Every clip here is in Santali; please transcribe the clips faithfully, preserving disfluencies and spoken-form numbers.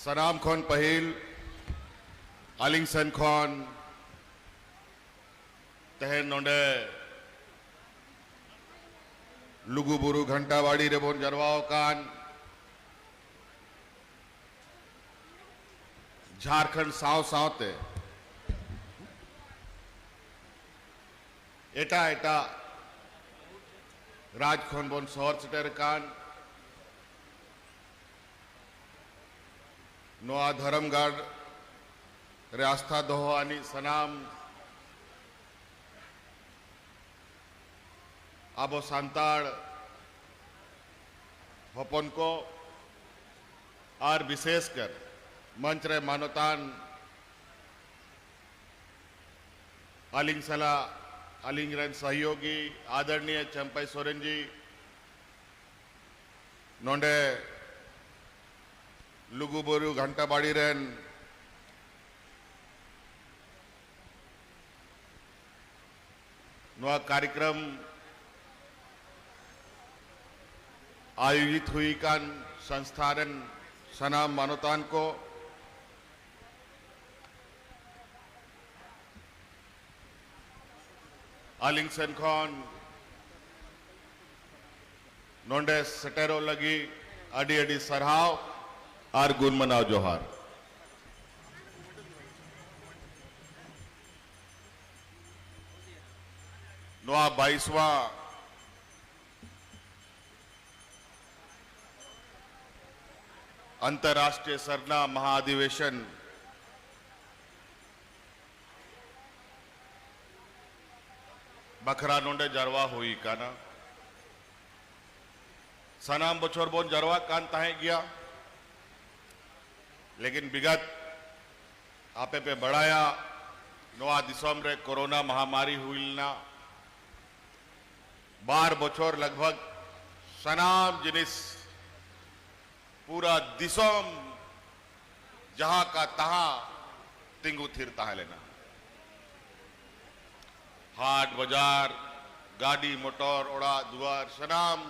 ᱥᱟᱱᱟᱢ ᱠᱷᱚᱱ ᱯᱟᱹᱦᱤᱞ ᱟᱹᱞᱤᱧ ᱥᱮᱱ ᱠᱷᱚᱱ ᱛᱮᱦᱮᱧ ᱱᱚᱰᱮ ᱞᱩᱜᱩ ᱵᱩᱨᱩ ᱜᱷᱟᱱᱴᱟ ᱵᱟᱲᱤ ᱨᱮᱵᱚᱱ ᱡᱟᱨᱣᱟ ᱟᱠᱟᱱ ᱡᱷᱟᱨᱠᱷᱚᱸᱰ ᱥᱟᱶ ᱥᱟᱶᱛᱮ ᱮᱴᱟᱜ ᱮᱴᱟᱜ ᱨᱟᱡᱽ ᱠᱷᱚᱱ ᱵᱚᱱ ᱥᱚᱦᱚᱨ ᱥᱮᱴᱮᱨ ᱟᱠᱟᱱ ᱱᱚᱣᱟ ᱫᱷᱚᱨᱚᱢᱜᱟᱲ ᱨᱮ ᱟᱥᱛᱷᱟ ᱫᱚᱦᱚ ᱟᱹᱱᱤᱡ ᱥᱟᱱᱟᱢ ᱟᱵᱚ ᱥᱟᱱᱛᱟᱲ ᱦᱚᱯᱚᱱ ᱠᱚ ᱟᱨ ᱵᱤᱥᱮᱥ ᱠᱟᱨ ᱢᱚᱧᱪ ᱨᱮ ᱢᱟᱱᱚᱛᱟᱱ ᱟᱹᱞᱤᱧ ᱥᱟᱞᱟᱜ ᱟᱹᱞᱤᱧ ᱨᱮᱱ ᱥᱚᱦᱭᱳᱜᱤ ᱟᱫᱚᱨᱱᱤᱭᱚ ᱪᱟᱢᱯᱟᱭ ᱥᱚᱨᱮᱱ ᱡᱤ, ᱱᱚᱰᱮ ᱞᱩᱜᱩᱵᱩᱨᱩ ᱜᱷᱟᱱᱴᱟ ᱵᱟᱲᱤ ᱨᱮᱱ ᱱᱚᱣᱟ ᱠᱟᱨᱭᱚᱠᱨᱚᱢ ᱟᱭᱳᱡᱤᱛ ᱦᱩᱭ ᱟᱠᱟᱱ ᱥᱚᱝᱥᱛᱷᱟ ᱨᱮᱱ ᱥᱟᱱᱟᱢ ᱢᱟᱱᱚᱛᱟᱱ ᱠᱚ, ᱟᱹᱞᱤᱧ ᱥᱮᱱ ᱠᱷᱚᱱ ᱱᱚᱰᱮ ᱥᱮᱴᱮᱨᱚᱜ ᱞᱟᱹᱜᱤᱫ ᱟᱹᱰᱤ ᱟᱹᱰᱤ ᱥᱟᱨᱦᱟᱣ ᱟᱨ ᱜᱩᱱ ᱢᱟᱱᱟᱣ ᱡᱚᱦᱟᱨ᱾ ᱱᱚᱣᱟ ᱵᱟᱭᱤᱥᱣᱟᱸ ᱟᱱᱛᱚᱨᱨᱟᱥᱴᱨᱤᱭᱚ ᱥᱟᱨᱱᱟ ᱢᱟᱦᱟ ᱚᱫᱷᱤᱵᱮᱥᱚᱱ ᱵᱟᱠᱷᱨᱟ ᱱᱚᱰᱮ ᱡᱟᱨᱣᱟ ᱦᱩᱭ ᱟᱠᱟᱱᱟ᱾ ᱥᱟᱱᱟᱢ ᱵᱚᱪᱷᱚᱨ ᱵᱚᱱ ᱡᱟᱨᱣᱟᱜ ᱠᱟᱱ ᱛᱟᱦᱮᱸ ᱜᱮᱭᱟ, ᱞᱮᱠᱤᱱ ᱵᱤᱜᱚᱛ ᱟᱯᱮ ᱯᱮ ᱵᱟᱲᱟᱭᱟ, ᱱᱚᱣᱟ ᱫᱤᱥᱚᱢ ᱨᱮ ᱠᱳᱨᱳᱱᱟ ᱢᱟᱦᱟᱢᱟᱨᱤ ᱦᱩᱭ ᱞᱮᱱᱟ᱾ ᱵᱟᱨ ᱵᱚᱪᱷᱚᱨ ᱞᱟᱜᱽᱵᱷᱟᱜᱽ ᱥᱟᱱᱟᱢ ᱡᱤᱱᱤᱥ, ᱯᱩᱨᱟ ᱫᱤᱥᱚᱢ ᱡᱟᱦᱟᱸ ᱠᱟ ᱛᱟᱦᱟᱸ ᱛᱤᱸᱜᱩ ᱛᱷᱤᱨ ᱛᱟᱦᱮᱸ ᱞᱮᱱᱟ᱾ ᱦᱟᱴ ᱵᱟᱡᱟᱨ, ᱜᱟᱹᱰᱤ ᱢᱚᱴᱚᱨ, ᱚᱲᱟᱜ ᱫᱩᱣᱟᱨ, ᱥᱟᱱᱟᱢ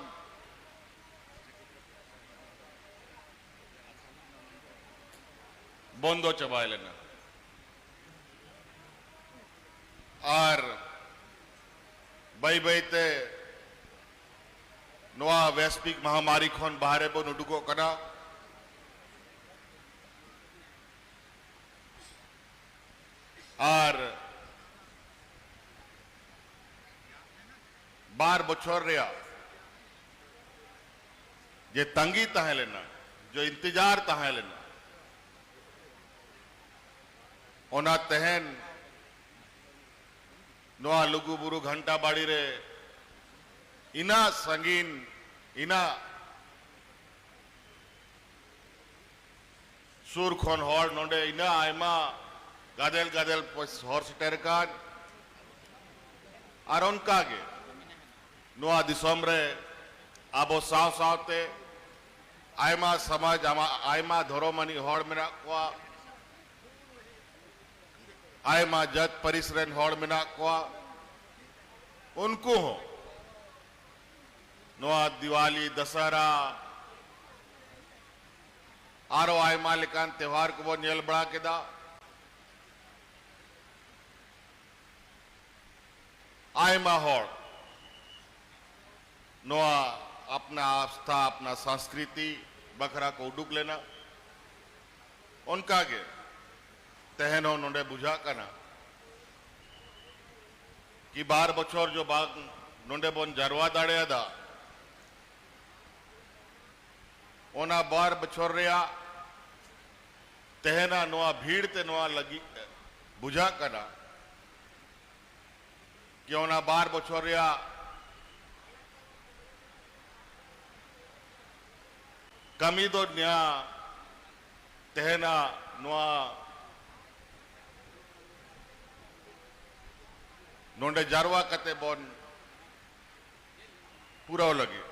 ᱵᱚᱱᱫᱚ ᱪᱟᱵᱟᱭ ᱞᱮᱱᱟ᱾ ᱟᱨ ᱵᱟᱹᱭ ᱵᱟᱹᱭ ᱛᱮ ᱱᱚᱣᱟ ᱵᱮᱥᱯᱤᱠ ᱢᱟᱦᱟᱢᱟᱨᱤ ᱠᱷᱚᱱ ᱵᱟᱦᱨᱮ ᱵᱚᱱ ᱩᱰᱩᱠᱚᱜ ᱠᱟᱱᱟ᱾ ᱟᱨ ᱵᱟᱨ ᱵᱚᱪᱷᱚᱨ ᱨᱮᱭᱟᱜ ᱡᱮ ᱛᱟᱸᱜᱤ ᱛᱟᱦᱮᱸ ᱞᱮᱱᱟ, ᱡᱮ ᱤᱱᱛᱮᱡᱟᱨ ᱛᱟᱦᱮᱸ ᱞᱮᱱᱟ, ᱚᱱᱟ ᱛᱮᱦᱮᱧ ᱱᱚᱣᱟ ᱞᱩᱜᱩ ᱵᱩᱨᱩ ᱜᱷᱟᱱᱴᱟ ᱵᱟᱲᱤ ᱨᱮ ᱤᱱᱟᱹᱜ ᱥᱟᱺᱜᱤᱧ, ᱤᱱᱟᱹᱜ ᱥᱩᱨ ᱠᱷᱚᱱ ᱦᱚᱲ ᱱᱚᱰᱮ ᱤᱱᱟᱹᱜ ᱟᱭᱢᱟ ᱜᱟᱫᱮᱞ ᱜᱟᱫᱮᱞ ᱯᱚᱭ-, ᱦᱚᱲ ᱥᱮᱴᱮᱨ ᱟᱠᱟᱱ᱾ ᱟᱨ ᱚᱱᱠᱟ ᱜᱮ ᱱᱚᱣᱟ ᱫᱤᱥᱚᱢ ᱨᱮ ᱟᱵᱚ ᱥᱟᱶ ᱥᱟᱶᱛᱮ ᱟᱭᱢᱟ ᱥᱚᱢᱟᱡᱽ, ᱟᱢᱟ-, ᱟᱭᱢᱟ ᱫᱷᱚᱨᱚᱢ ᱟᱹᱱᱤᱡ ᱦᱚᱲ ᱢᱮᱱᱟᱜ ᱠᱚᱣᱟ, ᱟᱭᱢᱟ ᱡᱟᱹᱛ ᱯᱟᱹᱨᱤᱥ ᱨᱮᱱ ᱦᱚᱲ ᱢᱮᱱᱟᱜ ᱠᱚᱣᱟ᱾ ᱩᱱᱠᱩ ᱦᱚᱸ ᱱᱚᱣᱟ ᱫᱤᱣᱟᱞᱤ, ᱫᱟᱥᱟᱨᱟ, ᱟᱨᱚ ᱟᱭᱢᱟ ᱞᱮᱠᱟᱱ ᱛᱮᱣᱦᱟᱨ ᱠᱚᱵᱚᱱ ᱧᱮᱞ ᱵᱟᱲᱟ ᱠᱮᱫᱟ᱾ ᱟᱭᱢᱟ ᱦᱚᱲ ᱱᱚᱣᱟ ᱟᱯᱱᱟ ᱟᱥᱛᱷᱟ, ᱟᱯᱱᱟ ᱥᱚᱝᱥᱠᱨᱤᱛᱤ ᱵᱟᱠᱷᱨᱟ ᱠᱚ ᱩᱰᱩᱠ ᱞᱮᱱᱟ᱾ ᱚᱱᱠᱟ ᱜᱮ ᱛᱮᱦᱮᱧ ᱦᱚᱸ ᱱᱚᱰᱮ ᱵᱩᱡᱷᱟᱹᱜ ᱠᱟᱱᱟ ᱠᱤ ᱵᱟᱨ ᱵᱚᱪᱷᱚᱨ ᱡᱚ ᱵᱟᱝ ᱱᱚᱰᱮ ᱵᱚᱱ ᱡᱟᱨᱣᱟ ᱫᱟᱲᱮᱭᱟᱫᱟ, ᱚᱱᱟ ᱵᱟᱨ ᱵᱚᱪᱷᱚᱨ ᱨᱮᱭᱟᱜ ᱛᱮᱦᱮᱧᱟᱜ ᱱᱚᱣᱟ ᱵᱷᱤᱲ ᱛᱮ ᱱᱚᱣᱟ ᱞᱟᱹᱜᱤᱫ ᱵᱩᱡᱷᱟᱹᱜ ᱠᱟᱱᱟ ᱠᱤ ᱚᱱᱟ ᱵᱟᱨ ᱵᱚᱪᱷᱚᱨ ᱨᱮᱭᱟᱜ ᱠᱟᱹᱢᱤ ᱫᱚ ᱱᱤᱭᱟᱹ ᱛᱮᱦᱮᱧᱟᱜ ᱱᱚᱣᱟ ᱱᱚᱰᱮ ᱡᱟᱨᱣᱟ ᱠᱟᱛᱮ ᱵᱚᱱ ᱯᱩᱨᱟᱹᱣ ᱞᱟᱹᱜᱤᱫ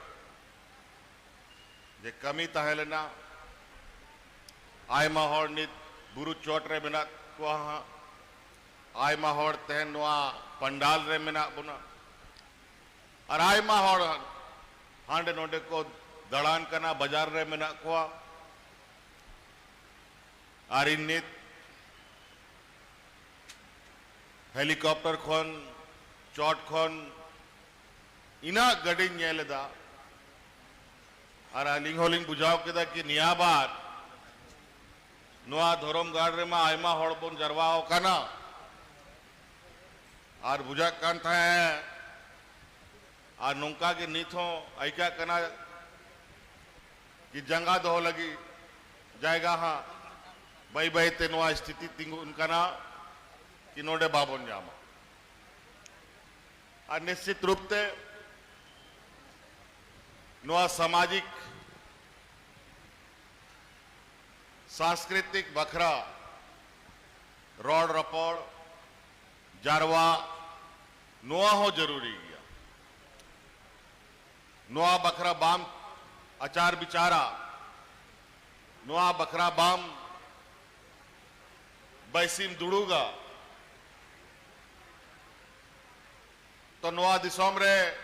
ᱡᱮ ᱠᱟᱹᱢᱤ ᱛᱟᱦᱮᱸ ᱞᱮᱱᱟ᱾ ᱟᱭᱢᱟ ᱦᱚᱲ ᱱᱤᱛ ᱵᱩᱨᱩ ᱪᱚᱴ ᱨᱮ ᱢᱮᱱᱟᱜ ᱠᱚᱣᱟ ᱦᱟᱸᱜ, ᱟᱭᱢᱟ ᱦᱚᱲ ᱛᱮᱦᱮᱧ ᱱᱚᱣᱟ ᱯᱟᱱᱰᱟᱞ ᱨᱮ ᱢᱮᱱᱟᱜ ᱵᱚᱱᱟ, ᱟᱨ ᱟᱭᱢᱟ ᱦᱚᱲ ᱦᱟᱸᱰᱮ ᱱᱚᱰᱮ ᱠᱚ ᱫᱟᱬᱟᱱ ᱠᱟᱱᱟ, ᱵᱟᱡᱟᱨ ᱨᱮ ᱢᱮᱱᱟᱜ ᱠᱚᱣᱟ᱾ ᱟᱨ ᱤᱧ ᱱᱤᱛ helicopter ᱠᱷᱚᱱ, ᱪᱚᱴ ᱠᱷᱚᱱ ᱤᱱᱟᱹᱜ ᱜᱟᱹᱰᱤᱧ ᱧᱮᱞ ᱮᱫᱟ᱾ ᱟᱨ ᱟᱹᱞᱤᱧ ᱦᱚᱸᱞᱤᱧ ᱵᱩᱡᱷᱟᱹᱣ ᱠᱮᱫᱟ ᱠᱤ ᱱᱤᱭᱟᱹ ᱵᱟᱨ ᱱᱚᱣᱟ ᱫᱷᱚᱨᱚᱢ ᱜᱟᱲ ᱨᱮᱢᱟ ᱟᱭᱢᱟ ᱦᱚᱲ ᱵᱚᱱ ᱡᱟᱨᱣᱟ ᱟᱠᱟᱱᱟ᱾ ᱟᱨ ᱵᱩᱡᱷᱟᱹᱜ ᱠᱟᱱ ᱛᱟᱦᱮᱸ, ᱟᱨ ᱱᱚᱝᱠᱟ ᱜᱮ ᱱᱤᱛ ᱦᱚᱸ ᱟᱹᱭᱠᱟᱹᱜ ᱠᱟᱱᱟ ᱠᱤ ᱡᱟᱸᱜᱟ ᱫᱚᱦᱚ ᱞᱟᱹᱜᱤᱫ ᱡᱟᱭᱜᱟ ᱦᱟᱸᱜ ᱵᱟᱹᱭ ᱵᱟᱹᱭ ᱛᱮ ᱱᱚᱣᱟ ᱥᱛᱷᱤᱛᱤ ᱛᱤᱸᱜᱩᱱ ᱠᱟᱱᱟ ᱠᱤ ᱱᱚᱰᱮ ᱵᱟᱵᱚᱱ ᱧᱟᱢᱟ᱾ ᱟᱨ ᱱᱤᱥᱪᱤᱛ ᱨᱩᱯ ᱛᱮ ᱱᱚᱣᱟ ᱥᱟᱢᱟᱡᱤᱠ ᱥᱟᱝᱥᱠᱨᱤᱛᱤᱠ ᱵᱟᱠᱷᱨᱟ ᱨᱚᱲ ᱨᱚᱯᱚᱲ, ᱡᱟᱨᱣᱟ, ᱱᱚᱣᱟ ᱦᱚᱸ ᱡᱟᱹᱨᱩᱨᱤ ᱜᱮᱭᱟ᱾ ᱱᱚᱣᱟ ᱵᱟᱠᱷᱨᱟ ᱵᱟᱢ ᱟᱪᱟᱨ ᱵᱤᱪᱟᱨᱟ, ᱱᱚᱣᱟ ᱵᱟᱠᱷᱨᱟ ᱵᱟᱢ ᱵᱟᱭᱥᱤᱢ ᱫᱩᱲᱩᱜᱟ, ᱛᱚ ᱱᱚᱣᱟ ᱫᱤᱥᱚᱢ ᱨᱮ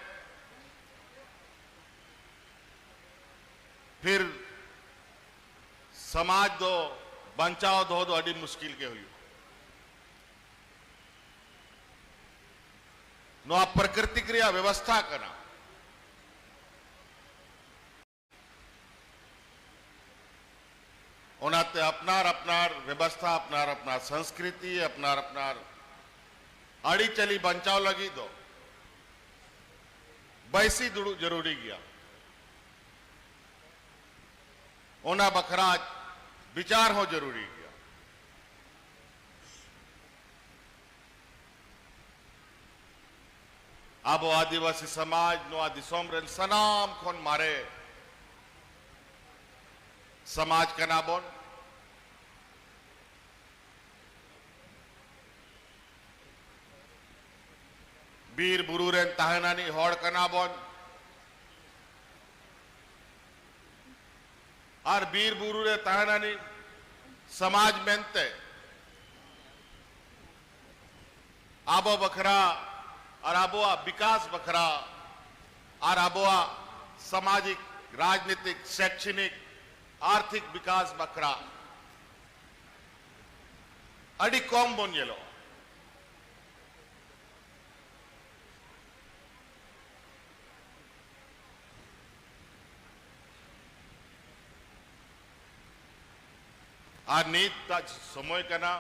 ᱯᱷᱤᱨ ᱥᱚᱢᱟᱡᱽ ᱫᱚ ᱵᱟᱧᱪᱟᱣ ᱫᱚᱦᱚ ᱫᱚ ᱟᱹᱰᱤ ᱢᱩᱥᱠᱤᱞ ᱜᱮ ᱦᱩᱭᱩᱜᱼᱟ᱾ ᱱᱚᱣᱟ ᱯᱨᱟᱠᱨᱤᱛᱤᱠ ᱨᱮᱭᱟᱜ ᱵᱮᱵᱚᱥᱛᱷᱟ ᱠᱟᱱᱟ᱾ ᱚᱱᱟᱛᱮ ᱟᱯᱱᱟᱨ ᱟᱯᱱᱟᱨ ᱵᱮᱵᱚᱥᱛᱷᱟ, ᱟᱯᱱᱟᱨ ᱟᱯᱱᱟᱨ ᱥᱚᱝᱥᱠᱨᱤᱛᱤ, ᱟᱯᱱᱟᱨ ᱟᱯᱱᱟᱨ ᱟᱹᱨᱤᱪᱟᱹᱞᱤ ᱵᱟᱧᱪᱟᱣ ᱞᱟᱹᱜᱤᱫ ᱫᱚ ᱵᱟᱹᱭᱥᱤ ᱫᱩᱲᱩᱵ ᱡᱟᱹᱨᱩᱲᱤ ᱜᱮᱭᱟ᱾ ᱚᱱᱟ ᱵᱟᱠᱷᱨᱟ ᱵᱤᱪᱟᱨ ᱦᱚᱸ ᱡᱟᱹᱨᱩᱲᱤ ᱜᱮᱭᱟ᱾ ᱟᱵᱚ ᱟᱹᱫᱤᱵᱟᱹᱥᱤ ᱥᱚᱢᱟᱡᱽ ᱱᱚᱣᱟ ᱫᱤᱥᱚᱢ ᱨᱮᱱ ᱥᱟᱱᱟᱢ ᱠᱷᱚᱱ ᱢᱟᱨᱮ ᱥᱚᱢᱟᱡᱽ ᱠᱟᱱᱟ ᱵᱚᱱ᱾ ᱵᱤᱨ ᱵᱩᱨᱩ ᱨᱮᱱ ᱛᱟᱦᱮᱱ ᱟᱹᱱᱤᱡ ᱦᱚᱲ ᱠᱟᱱᱟ ᱵᱚᱱ᱾ ᱟᱨ ᱵᱤᱨ ᱵᱩᱨᱩ ᱨᱮ ᱛᱟᱦᱮᱱ ᱟᱹᱱᱤᱡ ᱥᱚᱢᱟᱡᱽ ᱢᱮᱱᱛᱮ ᱟᱵᱚ ᱵᱟᱠᱷᱨᱟ ᱟᱨ ᱟᱵᱚᱣᱟᱜ ᱵᱤᱠᱟᱥ ᱵᱟᱠᱷᱨᱟ ᱟᱨ ᱟᱵᱚᱣᱟᱜ ᱥᱟᱢᱟᱡᱤᱠ, ᱨᱟᱡᱽᱱᱤᱛᱤᱠ, ᱥᱮᱠᱪᱷᱤᱱᱤᱠ, ᱟᱨᱛᱷᱤᱠ ᱵᱤᱠᱟᱥ ᱵᱟᱠᱷᱨᱟ ᱟᱹᱰᱤ ᱠᱚᱢ ᱵᱚᱱ ᱧᱮᱞᱚᱜᱼᱟ᱾ ᱟᱨ ᱱᱤᱛᱟᱜ ᱥᱚᱢᱚᱭ ᱠᱟᱱᱟ,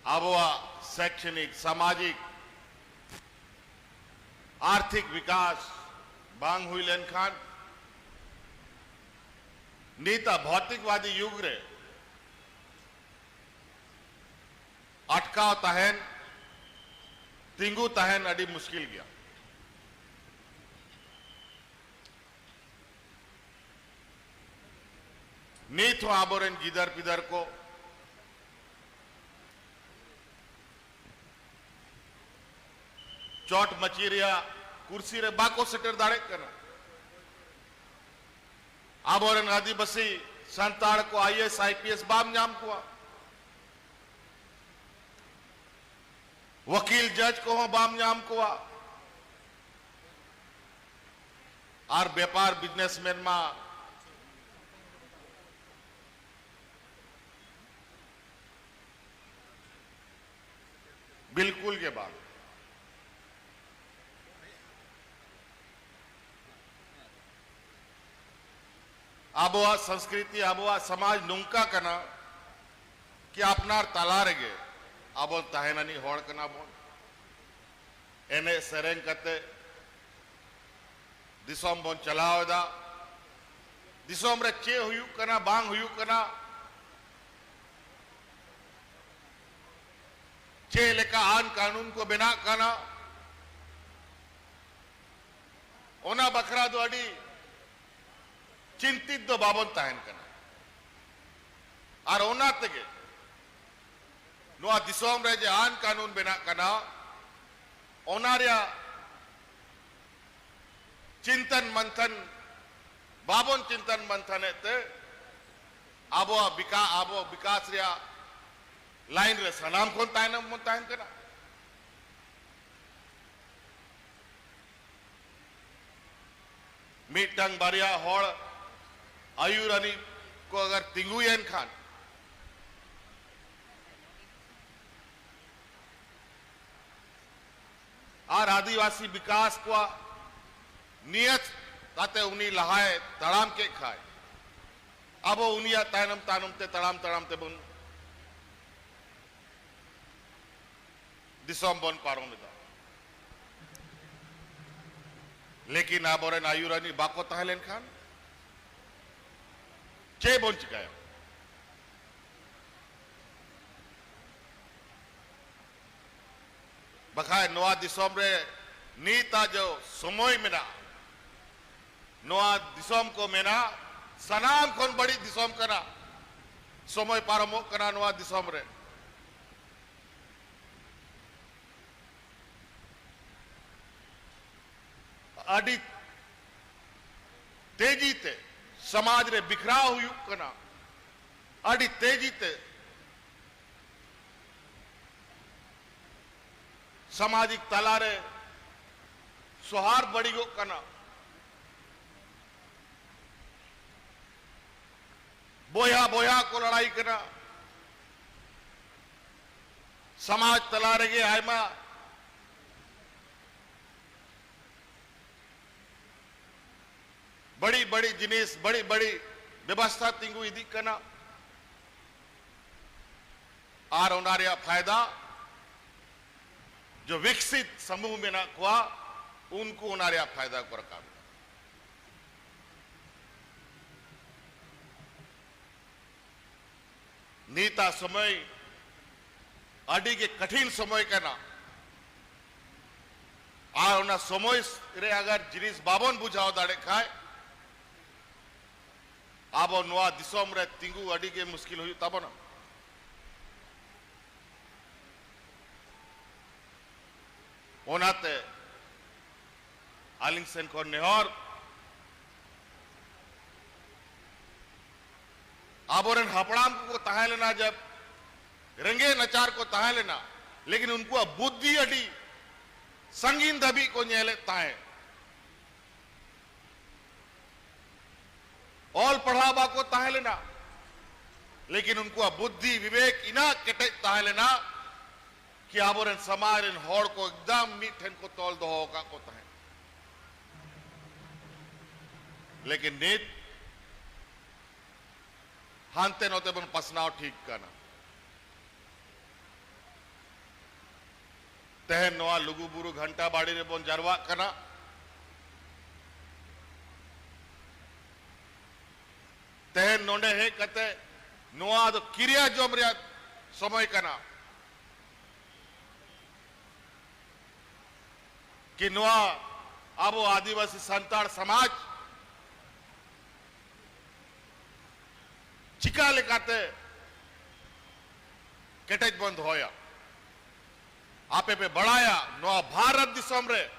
ᱟᱵᱚᱣᱟᱜ ᱥᱮᱠᱥᱚᱱᱤᱠ, ᱥᱟᱢᱟᱡᱤᱠ, ᱟᱨᱛᱷᱤᱠ ᱵᱤᱠᱟᱥ ᱵᱟᱝ ᱦᱩᱭ ᱞᱮᱱᱠᱷᱟᱱ, ᱱᱤᱛᱟᱜ ᱵᱷᱚᱛᱤᱠᱵᱟᱫᱤ ᱭᱩᱜᱽ ᱨᱮ ᱟᱴᱠᱟᱣ ᱛᱟᱦᱮᱱ, ᱛᱤᱸᱜᱩ ᱛᱟᱦᱮᱱ ᱟᱹᱰᱤ ᱢᱩᱥᱠᱤᱞ ᱜᱮᱭᱟ᱾ ᱱᱤᱛ ᱦᱚᱸ ᱟᱵᱚᱨᱮᱱ ᱜᱤᱫᱟᱹᱨ ᱯᱤᱫᱟᱹᱨ ᱠᱚ ᱪᱚᱴ ᱢᱟᱹᱪᱤ ᱨᱮᱭᱟᱜ ᱠᱩᱨᱥᱤ ᱨᱮ ᱵᱟᱠᱚ ᱥᱮᱴᱮᱨ ᱫᱟᱲᱮᱜ ᱠᱟᱱᱟ᱾ ᱟᱵᱚᱨᱮᱱ ᱟᱹᱫᱤᱵᱟᱹᱥᱤ ᱥᱟᱱᱛᱟᱲ ᱠᱚ I A S, I P S ᱵᱟᱢ ᱧᱟᱢ ᱠᱚᱣᱟ, ᱣᱟᱹᱠᱤᱞ ᱡᱟᱡᱽ ᱠᱚᱦᱚᱸ ᱵᱟᱢ ᱧᱟᱢ ᱠᱚᱣᱟ, ᱟᱨ ᱵᱮᱯᱟᱨ ᱵᱤᱡᱽᱱᱮᱥᱢᱮᱱ ᱢᱟ ᱵᱤᱞᱠᱩᱞ ᱜᱮ ᱵᱟᱝ᱾ ᱟᱵᱚᱣᱟᱜ ᱥᱚᱝᱥᱠᱨᱤᱛᱤ, ᱟᱵᱚᱣᱟᱜ ᱥᱚᱢᱟᱡᱽ ᱱᱚᱝᱠᱟ ᱠᱟᱱᱟ ᱠᱤ ᱟᱯᱱᱟᱨ ᱛᱟᱞᱟ ᱨᱮᱜᱮ ᱟᱵᱚ ᱛᱟᱦᱮᱱ ᱟᱹᱱᱤᱡ ᱦᱚᱲ ᱠᱟᱱᱟ ᱵᱚᱱ᱾ ᱮᱱᱮᱡ ᱥᱮᱨᱮᱧ ᱠᱟᱛᱮ ᱫᱤᱥᱚᱢ ᱵᱚᱱ ᱪᱟᱞᱟᱣ ᱮᱫᱟ, ᱫᱤᱥᱚᱢ ᱨᱮ ᱪᱮᱫ ᱦᱩᱭᱩᱜ ᱠᱟᱱᱟ, ᱵᱟᱝ ᱦᱩᱭᱩᱜ ᱠᱟᱱᱟ, ᱪᱮᱫ ᱞᱮᱠᱟ ᱟᱹᱱ ᱠᱟᱹᱱᱩᱱ ᱠᱚ ᱵᱮᱱᱟᱜ ᱠᱟᱱᱟ, ᱚᱱᱟ ᱵᱟᱠᱷᱨᱟ ᱫᱚ ᱟᱹᱰᱤ ᱪᱤᱱᱛᱤᱛ ᱫᱚ ᱵᱟᱵᱚᱱ ᱛᱟᱦᱮᱱ ᱠᱟᱱᱟ᱾ ᱟᱨ ᱚᱱᱟ ᱛᱮᱜᱮ ᱱᱚᱣᱟ ᱫᱤᱥᱚᱢ ᱨᱮ ᱡᱮ ᱟᱹᱱ ᱠᱟᱹᱱᱩᱱ ᱵᱮᱱᱟᱜ ᱠᱟᱱᱟ, ᱚᱱᱟ ᱨᱮᱭᱟᱜ ᱪᱤᱱᱛᱚᱱ ᱢᱟᱱᱛᱷᱚᱱ ᱵᱟᱵᱚᱱ ᱪᱤᱱᱛᱚᱱ ᱢᱟᱱᱛᱷᱚᱱᱮᱫ ᱛᱮ ᱟᱵᱚᱣᱟᱜ ᱵᱤᱠᱟ-, ᱟᱵᱚ ᱵᱤᱠᱟᱥ ᱨᱮᱭᱟᱜ ᱞᱟᱭᱤᱱ ᱨᱮ ᱥᱟᱱᱟᱢ ᱠᱷᱚᱱ ᱛᱟᱭᱱᱚᱢ ᱵᱚᱱ ᱛᱟᱦᱮᱱ ᱠᱟᱱᱟ᱾ ᱢᱤᱫᱴᱟᱝ ᱵᱟᱨᱭᱟ ᱦᱚᱲ ᱟᱹᱭᱩᱨ ᱟᱹᱱᱤᱡ ᱠᱚ ᱟᱜᱟᱨ ᱛᱤᱸᱜᱩᱭᱮᱱ ᱠᱷᱟᱱ, ᱟᱨ ᱟᱹᱫᱤᱵᱟᱹᱥᱤ ᱵᱤᱠᱟᱥ ᱠᱚᱣᱟᱜ ᱱᱤᱭᱟᱹᱛ ᱠᱟᱛᱮ ᱩᱱᱤ ᱞᱟᱦᱟᱭ ᱛᱟᱲᱟᱢ ᱠᱮᱫ ᱠᱷᱟᱡ, ᱟᱵᱚ ᱩᱱᱤᱭᱟᱜ ᱛᱟᱭᱱᱚᱢ ᱛᱟᱭᱱᱚᱢ ᱛᱮ ᱛᱟᱲᱟᱢ ᱛᱟᱲᱟᱢ ᱛᱮᱵᱚᱱ ᱫᱤᱥᱚᱢ ᱵᱚᱱ ᱯᱟᱨᱚᱢ ᱮᱫᱟ᱾ ᱞᱮᱠᱤᱱ ᱟᱵᱚᱨᱮᱱ ᱟᱹᱭᱩᱨᱟᱹᱱᱤᱡ ᱵᱟᱠᱚ ᱛᱟᱦᱮᱸ ᱞᱮᱱᱠᱷᱟᱱ ᱪᱮᱫ ᱵᱚᱱ ᱪᱤᱠᱟᱹᱭᱟ? ᱵᱟᱠᱷᱟᱡ ᱱᱚᱣᱟ ᱫᱤᱥᱚᱢ ᱨᱮ ᱱᱤᱛᱟᱜ ᱡᱚ ᱥᱚᱢᱚᱭ ᱢᱮᱱᱟᱜᱼᱟ, ᱱᱚᱣᱟ ᱫᱤᱥᱚᱢ ᱠᱚ ᱢᱮᱱᱟ ᱥᱟᱱᱟᱢ ᱠᱷᱚᱱ ᱵᱟᱹᱲᱤᱡ ᱫᱤᱥᱚᱢ ᱠᱟᱱᱟ᱾ ᱥᱚᱢᱚᱭ ᱯᱟᱨᱚᱢᱚᱜ ᱠᱟᱱᱟ ᱱᱚᱣᱟ ᱫᱤᱥᱚᱢ ᱨᱮ᱾ ᱟᱹᱰᱤ ᱛᱮᱡᱤ ᱛᱮ ᱥᱚᱢᱟᱡᱽ ᱨᱮ ᱵᱤᱠᱷᱨᱟᱣ ᱦᱩᱭᱩᱜ ᱠᱟᱱᱟ, ᱟᱹᱰᱤ ᱛᱮᱡᱤ ᱛᱮ ᱥᱟᱢᱟᱡᱤᱠ ᱛᱟᱞᱟᱨᱮ ᱥᱚᱦᱟᱨ ᱵᱟᱹᱲᱤᱡᱚᱜ ᱠᱟᱱᱟ, ᱵᱚᱭᱦᱟ ᱵᱚᱭᱦᱟ ᱠᱚ ᱞᱟᱲᱟᱭ ᱠᱟᱱᱟ, ᱥᱚᱢᱟᱡᱽ ᱛᱟᱞᱟ ᱨᱮᱜᱮ ᱟᱭᱢᱟ ᱵᱟᱹᱲᱤᱡ ᱵᱟᱹᱲᱤᱡ ᱡᱤᱱᱤᱥ, ᱵᱟᱹᱲᱤᱡ ᱵᱟᱹᱲᱤᱡ ᱵᱮᱵᱚᱥᱛᱷᱟ ᱛᱤᱸᱜᱩ ᱤᱫᱤᱜ ᱠᱟᱱᱟ᱾ ᱟᱨ ᱚᱱᱟ ᱨᱮᱭᱟᱜ ᱯᱷᱟᱭᱫᱟ ᱡᱚ ᱵᱤᱠᱥᱤᱛ ᱥᱚᱢᱩᱦ ᱢᱮᱱᱟᱜ ᱠᱚᱣᱟ, ᱩᱱᱠᱩ ᱚᱱᱟ ᱨᱮᱭᱟᱜ ᱯᱷᱟᱭᱫᱟ ᱠᱚ ᱨᱟᱠᱟᱵ ᱮᱫᱟ᱾ ᱱᱤᱛᱟᱜ ᱥᱚᱢᱚᱭ ᱟᱹᱰᱤ ᱜᱮ ᱠᱚᱴᱷᱤᱱ ᱥᱚᱢᱚᱭ ᱠᱟᱱᱟ᱾ ᱟᱨ ᱚᱱᱟ ᱥᱚᱢᱚᱭ ᱨᱮ ᱟᱜᱟᱨ ᱡᱤᱱᱤᱥ ᱵᱟᱵᱚᱱ ᱵᱩᱡᱷᱟᱹᱣ ᱫᱟᱲᱮᱭᱟᱜ ᱠᱷᱟᱡ, ᱟᱵᱚ ᱱᱚᱣᱟ ᱫᱤᱥᱚᱢ ᱨᱮ ᱛᱤᱸᱜᱩ ᱟᱹᱰᱤ ᱜᱮ ᱢᱩᱥᱠᱤᱞ ᱦᱩᱭᱩᱜ ᱛᱟᱵᱚᱱᱟ᱾ ᱚᱱᱟᱛᱮ ᱟᱹᱞᱤᱧ ᱥᱮᱱ ᱠᱷᱚᱱ ᱱᱮᱦᱚᱨ, ᱟᱵᱚᱨᱮᱱ ᱦᱟᱯᱲᱟᱢ ᱠᱚᱠᱚ ᱛᱟᱦᱮᱸ ᱞᱮᱱᱟ, ᱡᱮ ᱨᱮᱸᱜᱮᱡ ᱱᱟᱪᱟᱨ ᱠᱚ ᱛᱟᱦᱮᱸ ᱞᱮᱱᱟ, ᱞᱮᱠᱤᱱ ᱩᱱᱠᱩᱣᱟᱜ ᱵᱩᱫᱽᱫᱷᱤ ᱟᱹᱰᱤ ᱥᱟᱺᱜᱤᱧ ᱫᱷᱟᱹᱵᱤᱡ ᱠᱚ ᱧᱮᱞᱮᱫ ᱛᱟᱦᱮᱸᱫ᱾ ᱚᱞ ᱯᱟᱲᱦᱟᱣ ᱵᱟᱠᱚ ᱛᱟᱦᱮᱸ ᱞᱮᱱᱟ, ᱞᱮᱠᱤᱱ ᱩᱱᱠᱩᱣᱟᱜ ᱵᱩᱫᱽᱫᱷᱤ ᱵᱤᱵᱮᱠ ᱤᱱᱟᱹᱜ ᱠᱮᱴᱮᱡ ᱛᱟᱦᱮᱸ ᱞᱮᱱᱟ ᱠᱤ ᱟᱵᱚᱨᱮᱱ ᱥᱚᱢᱟᱡᱽ ᱨᱮᱱ ᱦᱚᱲ ᱠᱚ ᱮᱠᱫᱚᱢ ᱢᱤᱫ ᱴᱷᱮᱱ ᱠᱚ ᱛᱚᱞ ᱫᱚᱦᱚ ᱟᱠᱟᱫ ᱠᱚ ᱛᱟᱦᱮᱸᱫ᱾ ᱞᱮᱠᱤᱱ ᱱᱤᱛ ᱦᱟᱱᱛᱮ ᱱᱚᱛᱮ ᱵᱚᱱ ᱯᱟᱥᱱᱟᱣ ᱴᱷᱤᱠ ᱠᱟᱱᱟ᱾ ᱛᱮᱦᱮᱧ ᱱᱚᱣᱟ ᱞᱩᱜᱩ ᱵᱩᱨᱩ ᱜᱷᱟᱱᱴᱟ ᱵᱟᱲᱤ ᱨᱮᱵᱚᱱ ᱡᱟᱨᱣᱟᱜ ᱠᱟᱱᱟ᱾ ᱛᱮᱦᱮᱧ ᱱᱚᱰᱮ ᱦᱮᱡ ᱠᱟᱛᱮ ᱱᱚᱣᱟ ᱫᱚ ᱠᱤᱨᱭᱟ ᱡᱚᱢ ᱨᱮᱭᱟᱜ ᱥᱚᱢᱚᱭ ᱠᱟᱱᱟ᱾ ᱠᱤ ᱱᱚᱣᱟ ᱟᱵᱚ ᱟᱹᱫᱤᱵᱟᱹᱥᱤ ᱥᱟᱱᱛᱟᱲ ᱥᱚᱢᱟᱡᱽ ᱪᱤᱠᱟ ᱞᱮᱠᱟᱛᱮ ᱠᱮᱴᱮᱡ ᱵᱚᱱ ᱫᱚᱦᱚᱭᱟ? ᱟᱯᱮ ᱯᱮ ᱵᱟᱲᱟᱭᱟ, ᱱᱚᱣᱟ ᱵᱷᱟᱨᱚᱛ ᱫᱤᱥᱚᱢ ᱨᱮ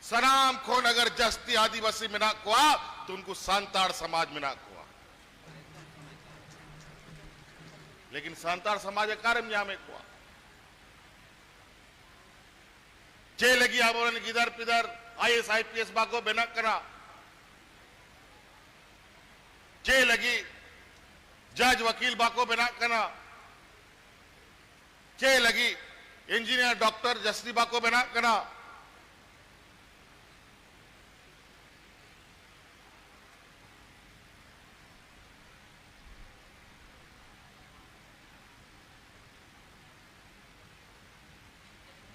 ᱥᱟᱱᱟᱢ ᱠᱷᱚᱱ ᱟᱜᱟᱨ ᱡᱟᱹᱥᱛᱤ ᱟᱹᱫᱤᱵᱟᱹᱥᱤ ᱢᱮᱱᱟᱜ ᱠᱚᱣᱟ, ᱛᱚ ᱩᱱᱠᱩ ᱥᱟᱱᱛᱟᱲ ᱥᱚᱢᱟᱡᱽ ᱢᱮᱱᱟᱜ ᱠᱚᱣᱟ᱾ ᱞᱮᱠᱤᱱ ᱥᱟᱱᱛᱟᱲ ᱥᱚᱢᱟᱡᱽ ᱚᱠᱟᱨᱮᱢ ᱧᱟᱢᱮᱫ ᱠᱚᱣᱟ? ᱪᱮᱫ ᱞᱟᱹᱜᱤᱫ ᱟᱵᱚᱨᱮᱱ ᱜᱤᱫᱟᱹᱨ ᱯᱤᱫᱟᱹᱨ I A S, I P S ᱵᱟᱠᱚ ᱵᱮᱱᱟᱜ ᱠᱟᱱᱟ? ᱪᱮᱫ ᱞᱟᱹᱜᱤᱫ ᱡᱟᱡᱽ ᱣᱟᱹᱠᱤᱞ ᱵᱟᱠᱚ ᱵᱮᱱᱟᱜ ᱠᱟᱱᱟ? ᱪᱮᱫ ᱞᱟᱹᱜᱤᱫ ᱤᱧᱡᱤᱱᱤᱭᱟᱨ, ᱰᱚᱠᱴᱚᱨ ᱡᱟᱹᱥᱛᱤ ᱵᱟᱠᱚ ᱵᱮᱱᱟᱜ ᱠᱟᱱᱟ?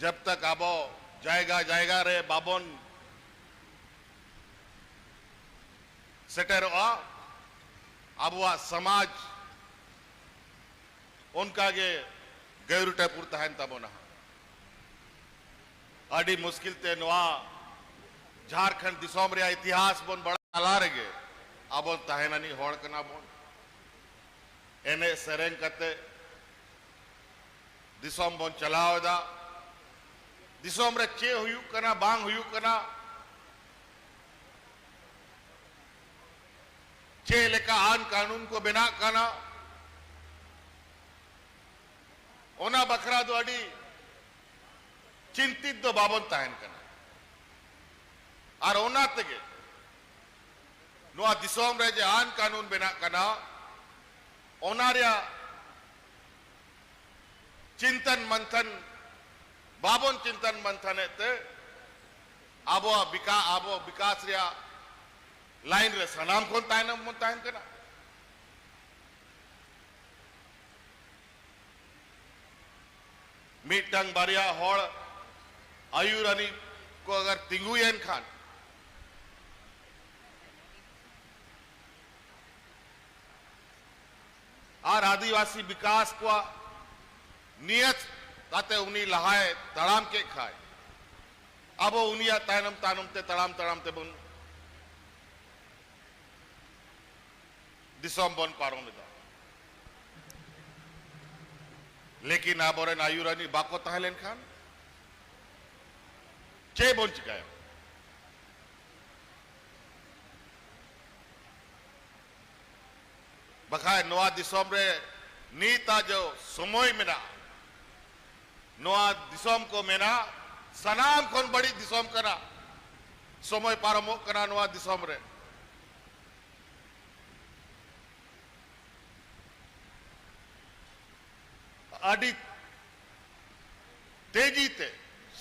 ᱡᱟᱵ ᱛᱟᱠ ᱟᱵᱚ ᱡᱟᱭᱜᱟ ᱡᱟᱭᱜᱟ ᱨᱮ ᱵᱟᱵᱚᱱ ᱥᱮᱴᱮᱨᱚᱜᱼᱟ, ᱟᱵᱚᱣᱟᱜ ᱥᱚᱢᱟᱡᱽ ᱚᱱᱠᱟ ᱜᱮ ᱜᱟᱹᱭᱨᱩ ᱴᱟᱹᱯᱩᱨ ᱛᱟᱦᱮᱱ ᱛᱟᱵᱚᱱᱟ᱾ ᱟᱹᱰᱤ ᱢᱩᱥᱠᱤᱞ ᱛᱮ ᱱᱚᱣᱟ ᱡᱷᱟᱲᱠᱷᱚᱸᱰ ᱫᱤᱥᱚᱢ ᱨᱮᱭᱟᱜ ᱤᱛᱤᱦᱟᱥ ᱵᱚᱱ ᱵᱟᱲᱟᱭ ᱛᱟᱞᱟ ᱨᱮᱜᱮ ᱟᱵᱚ ᱛᱟᱦᱮᱱ ᱟᱹᱱᱤᱡ ᱦᱚᱲ ᱠᱟᱱᱟ ᱵᱚᱱ᱾ ᱮᱱᱮᱡ ᱥᱮᱨᱮᱧ ᱠᱟᱛᱮ ᱫᱤᱥᱚᱢ ᱵᱚᱱ ᱪᱟᱞᱟᱣ ᱮᱫᱟ᱾ ᱫᱤᱥᱚᱢ ᱨᱮ ᱪᱮᱫ ᱦᱩᱭᱩᱜ ᱠᱟᱱᱟ, ᱵᱟᱝ ᱦᱩᱭᱩᱜ ᱠᱟᱱᱟ, ᱪᱮᱫ ᱞᱮᱠᱟ ᱟᱹᱱ ᱠᱟᱹᱱᱩᱱ ᱠᱚ ᱵᱮᱱᱟᱜ ᱠᱟᱱᱟ, ᱚᱱᱟ ᱵᱟᱠᱷᱨᱟ ᱫᱚ ᱟᱹᱰᱤ ᱪᱤᱱᱛᱤᱛ ᱫᱚ ᱵᱟᱵᱚᱱ ᱛᱟᱦᱮᱱ ᱠᱟᱱᱟ᱾ ᱟᱨ ᱚᱱᱟ ᱛᱮᱜᱮ ᱱᱚᱣᱟ ᱫᱤᱥᱚᱢ ᱨᱮ ᱡᱮ ᱟᱹᱱ ᱠᱟᱹᱱᱩᱱ ᱵᱮᱱᱟᱜ ᱠᱟᱱᱟ, ᱚᱱᱟ ᱨᱮᱭᱟᱜ ᱪᱤᱱᱛᱟᱹᱱ ᱢᱟᱱᱛᱷᱟᱱ, ᱵᱟᱵᱚᱱ ᱪᱤᱱᱛᱟᱹᱱ ᱢᱟᱱᱛᱷᱟᱱᱮᱫ ᱛᱮ ᱟᱵᱚᱣᱟᱜ ᱵᱤᱠᱟ-, ᱟᱵᱚ ᱵᱤᱠᱟᱥ ᱨᱮᱭᱟᱜ ᱞᱟᱭᱤᱱ ᱨᱮ ᱥᱟᱱᱟᱢ ᱠᱷᱚᱱ ᱛᱟᱭᱱᱚᱢ ᱵᱚᱱ ᱛᱟᱦᱮᱱ ᱠᱟᱱᱟ᱾ ᱢᱤᱫᱴᱟᱝ ᱵᱟᱨᱭᱟ ᱦᱚᱲ ᱟᱹᱭᱩᱨᱟᱹᱱᱤᱡ ᱠᱚ ᱟᱜᱟᱨ ᱛᱤᱸᱜᱩᱭᱮᱱ ᱠᱷᱟᱱ, ᱟᱨ ᱟᱹᱫᱤᱵᱟᱹᱥᱤ ᱵᱤᱠᱟᱥ ᱠᱚᱣᱟᱜ ᱱᱤᱭᱟᱹᱛ ᱠᱟᱛᱮ ᱩᱱᱤ ᱞᱟᱦᱟᱭ ᱛᱟᱲᱟᱢ ᱠᱮᱫ ᱠᱷᱟᱡ, ᱟᱵᱚ ᱩᱱᱤᱭᱟᱜ ᱛᱟᱭᱱᱚᱢ ᱛᱟᱭᱱᱚᱢ ᱛᱮ ᱛᱟᱲᱟᱢ ᱛᱟᱲᱟᱢ ᱛᱮᱵᱚᱱ ᱫᱤᱥᱚᱢ ᱵᱚᱱ ᱯᱟᱨᱚᱢ ᱮᱫᱟ᱾ ᱞᱮᱠᱤᱱ ᱟᱵᱚᱨᱮᱱ ᱟᱹᱭᱩᱨᱟᱹᱱᱤᱡ ᱵᱟᱠᱚ ᱛᱟᱦᱮᱸ ᱞᱮᱱᱠᱷᱟᱱ ᱪᱮᱫ ᱵᱚᱱ ᱪᱤᱠᱟᱹᱭᱟ? ᱵᱟᱠᱷᱟᱡ ᱱᱚᱣᱟ ᱫᱤᱥᱚᱢ ᱨᱮ ᱱᱤᱛᱟᱜ ᱡᱮ ᱥᱚᱢᱚᱭ ᱢᱮᱱᱟᱜᱼᱟ, ᱱᱚᱣᱟ ᱫᱤᱥᱚᱢ ᱠᱚ ᱢᱮᱱᱟ ᱥᱟᱱᱟᱢ ᱠᱷᱚᱱ ᱵᱟᱹᱲᱤᱡ ᱫᱤᱥᱚᱢ ᱠᱟᱱᱟ᱾ ᱥᱚᱢᱚᱭ ᱯᱟᱨᱚᱢᱚᱜ ᱠᱟᱱᱟ ᱱᱚᱣᱟ ᱫᱤᱥᱚᱢ ᱨᱮ᱾ ᱟᱹᱰᱤ ᱛᱮᱡᱤ ᱛᱮ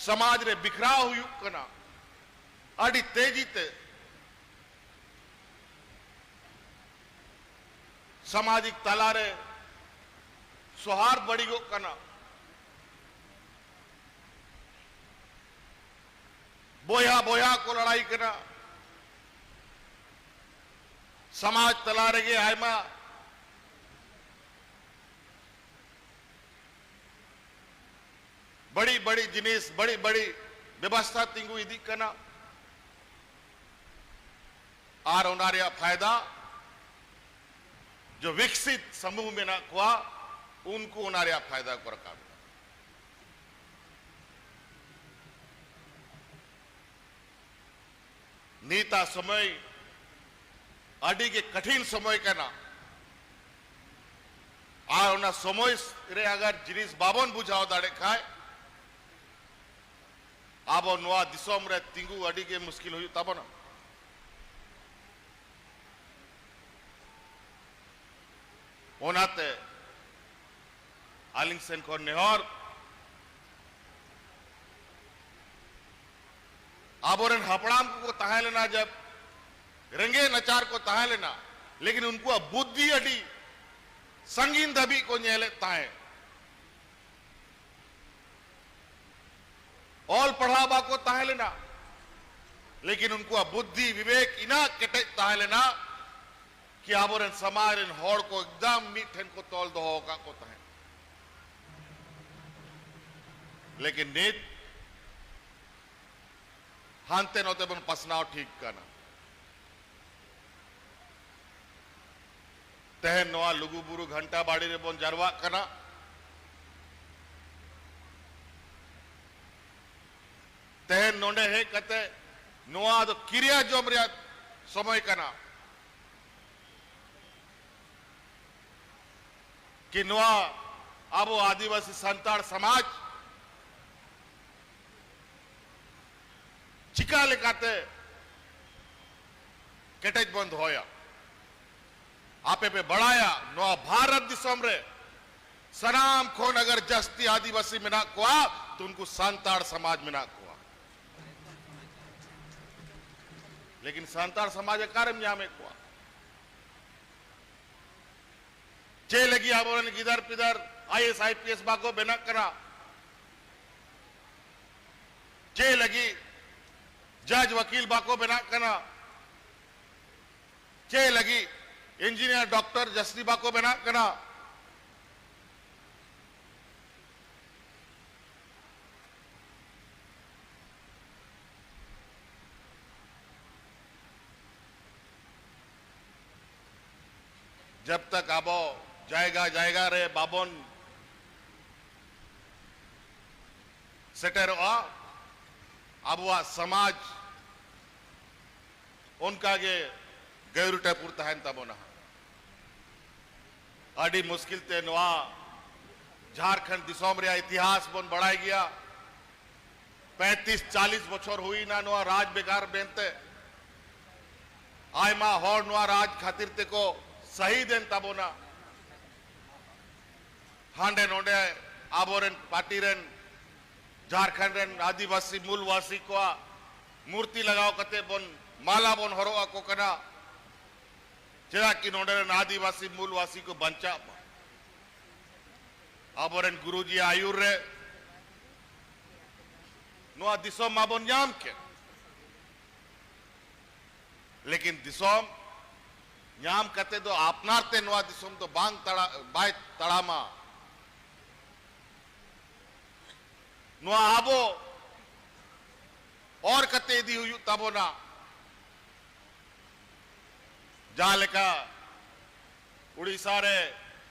ᱥᱚᱢᱟᱡᱽ ᱨᱮ ᱵᱤᱠᱷᱨᱟᱣ ᱦᱩᱭᱩᱜ ᱠᱟᱱᱟ, ᱟᱹᱰᱤ ᱛᱮᱡᱤ ᱛᱮ ᱥᱟᱢᱟᱡᱤᱠ ᱛᱟᱞᱟᱨᱮ ᱥᱚᱦᱟᱨ ᱵᱟᱹᱲᱤᱡᱚᱜ ᱠᱟᱱᱟ, ᱵᱚᱭᱦᱟ ᱵᱚᱭᱦᱟ ᱠᱚ ᱞᱟᱲᱟᱭ ᱠᱟᱱᱟ, ᱥᱚᱢᱟᱡᱽ ᱛᱟᱞᱟ ᱨᱮᱜᱮ ᱟᱭᱢᱟ ᱵᱟᱹᱲᱤᱡ ᱵᱟᱹᱲᱤᱡ ᱡᱤᱱᱤᱥ, ᱵᱟᱹᱲᱤᱡ ᱵᱟᱹᱲᱤᱡ ᱵᱮᱵᱚᱥᱛᱷᱟ ᱛᱤᱸᱜᱩ ᱤᱫᱤᱜ ᱠᱟᱱᱟ᱾ ᱟᱨ ᱚᱱᱟ ᱨᱮᱭᱟᱜ ᱯᱷᱟᱭᱫᱟ ᱡᱚ ᱵᱤᱠᱥᱤᱛ ᱥᱚᱢᱩᱦ ᱢᱮᱱᱟᱜ ᱠᱚᱣᱟ, ᱩᱱᱠᱩ ᱚᱱᱟ ᱨᱮᱭᱟᱜ ᱯᱷᱟᱭᱫᱟ ᱠᱚ ᱨᱟᱠᱟᱵ ᱮᱫᱟ᱾ ᱱᱤᱛᱟᱜ ᱥᱚᱢᱚᱭ ᱟᱹᱰᱤ ᱜᱮ ᱠᱚᱴᱷᱤᱱ ᱥᱚᱢᱚᱭ ᱠᱟᱱᱟ᱾ ᱟᱨ ᱚᱱᱟ ᱥᱚᱢᱚᱭ ᱨᱮ ᱟᱜᱟᱨ ᱡᱤᱱᱤᱥ ᱵᱟᱵᱚᱱ ᱵᱩᱡᱷᱟᱹᱣ ᱫᱟᱲᱮᱭᱟᱜ ᱠᱷᱟᱡ, ᱟᱵᱚ ᱱᱚᱣᱟ ᱫᱤᱥᱚᱢ ᱨᱮ ᱛᱤᱸᱜᱩ ᱟᱹᱰᱤ ᱜᱮ ᱢᱩᱥᱠᱤᱞ ᱦᱩᱭᱩᱜ ᱛᱟᱵᱚᱱᱟ᱾ ᱚᱱᱟᱛᱮ ᱟᱹᱞᱤᱧ ᱥᱮᱱ ᱠᱷᱚᱱ ᱱᱮᱦᱚᱨ, ᱟᱵᱚᱨᱮᱱ ᱦᱟᱯᱲᱟᱢ ᱠᱚᱠᱚ ᱛᱟᱦᱮᱸ ᱞᱮᱱᱟ, ᱡᱮ ᱨᱮᱸᱜᱮᱡ ᱱᱟᱪᱟᱨ ᱠᱚ ᱛᱟᱦᱮᱸ ᱞᱮᱱᱟ, ᱞᱮᱠᱤᱱ ᱩᱱᱠᱩᱣᱟᱜ ᱵᱩᱫᱽᱫᱷᱤ ᱟᱹᱰᱤ ᱥᱟᱺᱜᱤᱧ ᱫᱷᱟᱹᱵᱤᱡ ᱠᱚ ᱧᱮᱞᱮᱫ ᱛᱟᱦᱮᱸᱫ᱾ ᱚᱞ ᱯᱟᱲᱦᱟᱣ ᱵᱟᱠᱚ ᱛᱟᱦᱮᱸ ᱞᱮᱱᱟ, ᱞᱮᱠᱤᱱ ᱩᱱᱠᱩᱣᱟᱜ ᱵᱩᱫᱽᱫᱷᱤ ᱵᱤᱵᱮᱠ ᱤᱱᱟᱹᱜ ᱠᱮᱴᱮᱡ ᱛᱟᱦᱮᱸ ᱞᱮᱱᱟ ᱠᱤ ᱟᱵᱚᱨᱮᱱ ᱥᱚᱢᱟᱡᱽ ᱨᱮᱱ ᱦᱚᱲ ᱠᱚ ᱮᱠᱫᱚᱢ ᱢᱤᱫ ᱴᱷᱮᱱ ᱠᱚ ᱛᱚᱞ ᱫᱚᱦᱚ ᱟᱠᱟᱫ ᱠᱚ ᱛᱟᱦᱮᱸᱫ᱾ ᱞᱮᱠᱤᱱ ᱱᱤᱛ ᱦᱟᱱᱛᱮ ᱱᱚᱛᱮ ᱵᱚᱱ ᱯᱟᱥᱱᱟᱣ ᱴᱷᱤᱠ ᱠᱟᱱᱟ᱾ ᱛᱮᱦᱮᱧ ᱱᱚᱣᱟ ᱞᱩᱜᱩ ᱵᱩᱨᱩ ᱜᱷᱟᱱᱴᱟ ᱵᱟᱲᱤ ᱨᱮᱵᱚᱱ ᱡᱟᱨᱣᱟᱜ ᱠᱟᱱᱟ᱾ ᱛᱮᱦᱮᱧ ᱱᱚᱰᱮ ᱦᱮᱡ ᱠᱟᱛᱮ ᱱᱚᱣᱟ ᱫᱚ ᱠᱤᱨᱭᱟ ᱡᱚᱢ ᱨᱮᱭᱟᱜ ᱥᱚᱢᱚᱭ ᱠᱟᱱᱟ᱾ ᱠᱤ ᱱᱚᱣᱟ ᱟᱵᱚ ᱟᱹᱫᱤᱵᱟᱹᱥᱤ ᱥᱟᱱᱛᱟᱲ ᱥᱚᱢᱟᱡᱽ ᱪᱤᱠᱟ ᱞᱮᱠᱟᱛᱮ ᱠᱮᱴᱮᱡ ᱵᱚᱱ ᱫᱚᱦᱚᱭᱟ? ᱟᱯᱮ ᱯᱮ ᱵᱟᱲᱟᱭᱟ, ᱱᱚᱣᱟ ᱵᱷᱟᱨᱚᱛ ᱫᱤᱥᱚᱢ ᱨᱮ ᱥᱟᱱᱟᱢ ᱠᱷᱚᱱ ᱟᱜᱟᱨ ᱡᱟᱹᱥᱛᱤ ᱟᱹᱫᱤᱵᱟᱹᱥᱤ ᱢᱮᱱᱟᱜ ᱠᱚᱣᱟ, ᱛᱚ ᱩᱱᱠᱩ ᱥᱟᱱᱛᱟᱲ ᱥᱚᱢᱟᱡᱽ ᱢᱮᱱᱟᱜ ᱠᱚᱣᱟ᱾ ᱞᱮᱠᱤᱱ ᱥᱟᱱᱛᱟᱲ ᱥᱚᱢᱟᱡᱽ ᱚᱠᱟᱨᱮᱢ ᱧᱟᱢᱮᱫ ᱠᱚᱣᱟ? ᱪᱮᱫ ᱞᱟᱹᱜᱤᱫ ᱟᱵᱚᱨᱮᱱ ᱜᱤᱫᱟᱹᱨ ᱯᱤᱫᱟᱹᱨ I A S, I P S ᱵᱟᱠᱚ ᱵᱮᱱᱟᱜ ᱠᱟᱱᱟ? ᱪᱮᱫ ᱞᱟᱹᱜᱤᱫ ᱡᱟᱡᱽ ᱣᱟᱹᱠᱤᱞ ᱵᱟᱠᱚ ᱵᱮᱱᱟᱜ ᱠᱟᱱᱟ? ᱪᱮᱫ ᱞᱟᱹᱜᱤᱫ ᱤᱧᱡᱤᱱᱤᱭᱟᱨ, ᱰᱚᱠᱴᱚᱨ ᱡᱟᱹᱥᱛᱤ ᱵᱟᱠᱚ ᱵᱮᱱᱟᱜ ᱠᱟᱱᱟ? ᱡᱟᱵ ᱛᱟᱠ ᱟᱵᱚ ᱡᱟᱭᱜᱟ ᱡᱟᱭᱜᱟ ᱨᱮ ᱵᱟᱵᱚᱱ ᱥᱮᱴᱮᱨᱚᱜᱼᱟ, ᱟᱵᱚᱣᱟᱜ ᱥᱚᱢᱟᱡᱽ ᱚᱱᱠᱟ ᱜᱮ ᱜᱟᱹᱭᱨᱩ ᱴᱟᱹᱯᱩᱨ ᱛᱟᱦᱮᱱ ᱛᱟᱵᱚᱱᱟ᱾ ᱟᱹᱰᱤ ᱢᱩᱥᱠᱤᱞ ᱛᱮ ᱱᱚᱣᱟ ᱡᱷᱟᱨᱠᱷᱚᱸᱰ ᱫᱤᱥᱚᱢ ᱨᱮᱭᱟᱜ ᱤᱛᱤᱦᱟᱥ ᱵᱚᱱ ᱵᱟᱲᱟᱭ ᱜᱮᱭᱟ᱾ ᱯᱮᱸᱛᱤᱥ ᱪᱟᱞᱤᱥ ᱵᱚᱪᱷᱚᱨ ᱦᱩᱭᱱᱟ ᱱᱚᱣᱟ ᱨᱟᱡᱽ ᱵᱷᱮᱜᱟᱨ ᱢᱮᱱᱛᱮ᱾ ᱟᱭᱢᱟ ᱦᱚᱲ ᱱᱚᱣᱟ ᱨᱟᱡᱽ ᱠᱷᱟᱹᱛᱤᱨ ᱛᱮᱠᱚ ᱥᱟᱹᱦᱤᱫ ᱮᱱ ᱛᱟᱵᱚᱱᱟ᱾ ᱦᱟᱸᱰᱮ ᱱᱚᱰᱮ ᱟᱵᱚᱨᱮᱱ ᱯᱟᱨᱴᱤ ᱨᱮᱱ ᱡᱷᱟᱨᱠᱷᱚᱸᱰ ᱨᱮᱱ ᱟᱹᱫᱤᱵᱟᱹᱥᱤ ᱢᱩᱞᱣᱟᱥᱤ ᱠᱚᱣᱟᱜ ᱢᱩᱨᱛᱤ ᱞᱟᱜᱟᱣ ᱠᱟᱛᱮ ᱵᱚᱱ ᱢᱟᱞᱟ ᱵᱚᱱ ᱦᱚᱨᱚᱜ ᱟᱠᱚ ᱠᱟᱱᱟ, ᱪᱮᱫᱟᱜ ᱠᱤ ᱱᱚᱰᱮ ᱨᱮᱱ ᱟᱹᱫᱤᱵᱟᱹᱥᱤ ᱢᱩᱞᱣᱟᱥᱤ ᱠᱚ ᱵᱟᱧᱪᱟᱜ ᱢᱟ᱾ ᱟᱵᱚᱨᱮᱱ ᱜᱩᱨᱩᱡᱤ ᱟᱭᱩᱨ ᱨᱮ ᱱᱚᱣᱟ ᱫᱤᱥᱚᱢ ᱢᱟᱵᱚᱱ ᱧᱟᱢ ᱠᱮᱫ, ᱞᱮᱠᱤᱱ ᱫᱤᱥᱚᱢ ᱧᱟᱢ ᱠᱟᱛᱮ ᱫᱚ ᱟᱯᱱᱟᱨ ᱛᱮ ᱱᱚᱣᱟ ᱫᱤᱥᱚᱢ ᱫᱚ ᱵᱟᱝ ᱛᱟᱲᱟ-, ᱵᱟᱭ ᱛᱟᱲᱟᱢᱟ᱾ ᱱᱚᱣᱟ ᱟᱵᱚ ᱚᱨ ᱠᱟᱛᱮ ᱤᱫᱤ ᱦᱩᱭᱩᱜ ᱛᱟᱵᱚᱱᱟ᱾ ᱡᱟᱦᱟᱸ ᱞᱮᱠᱟ ᱩᱲᱤᱥᱥᱟ ᱨᱮ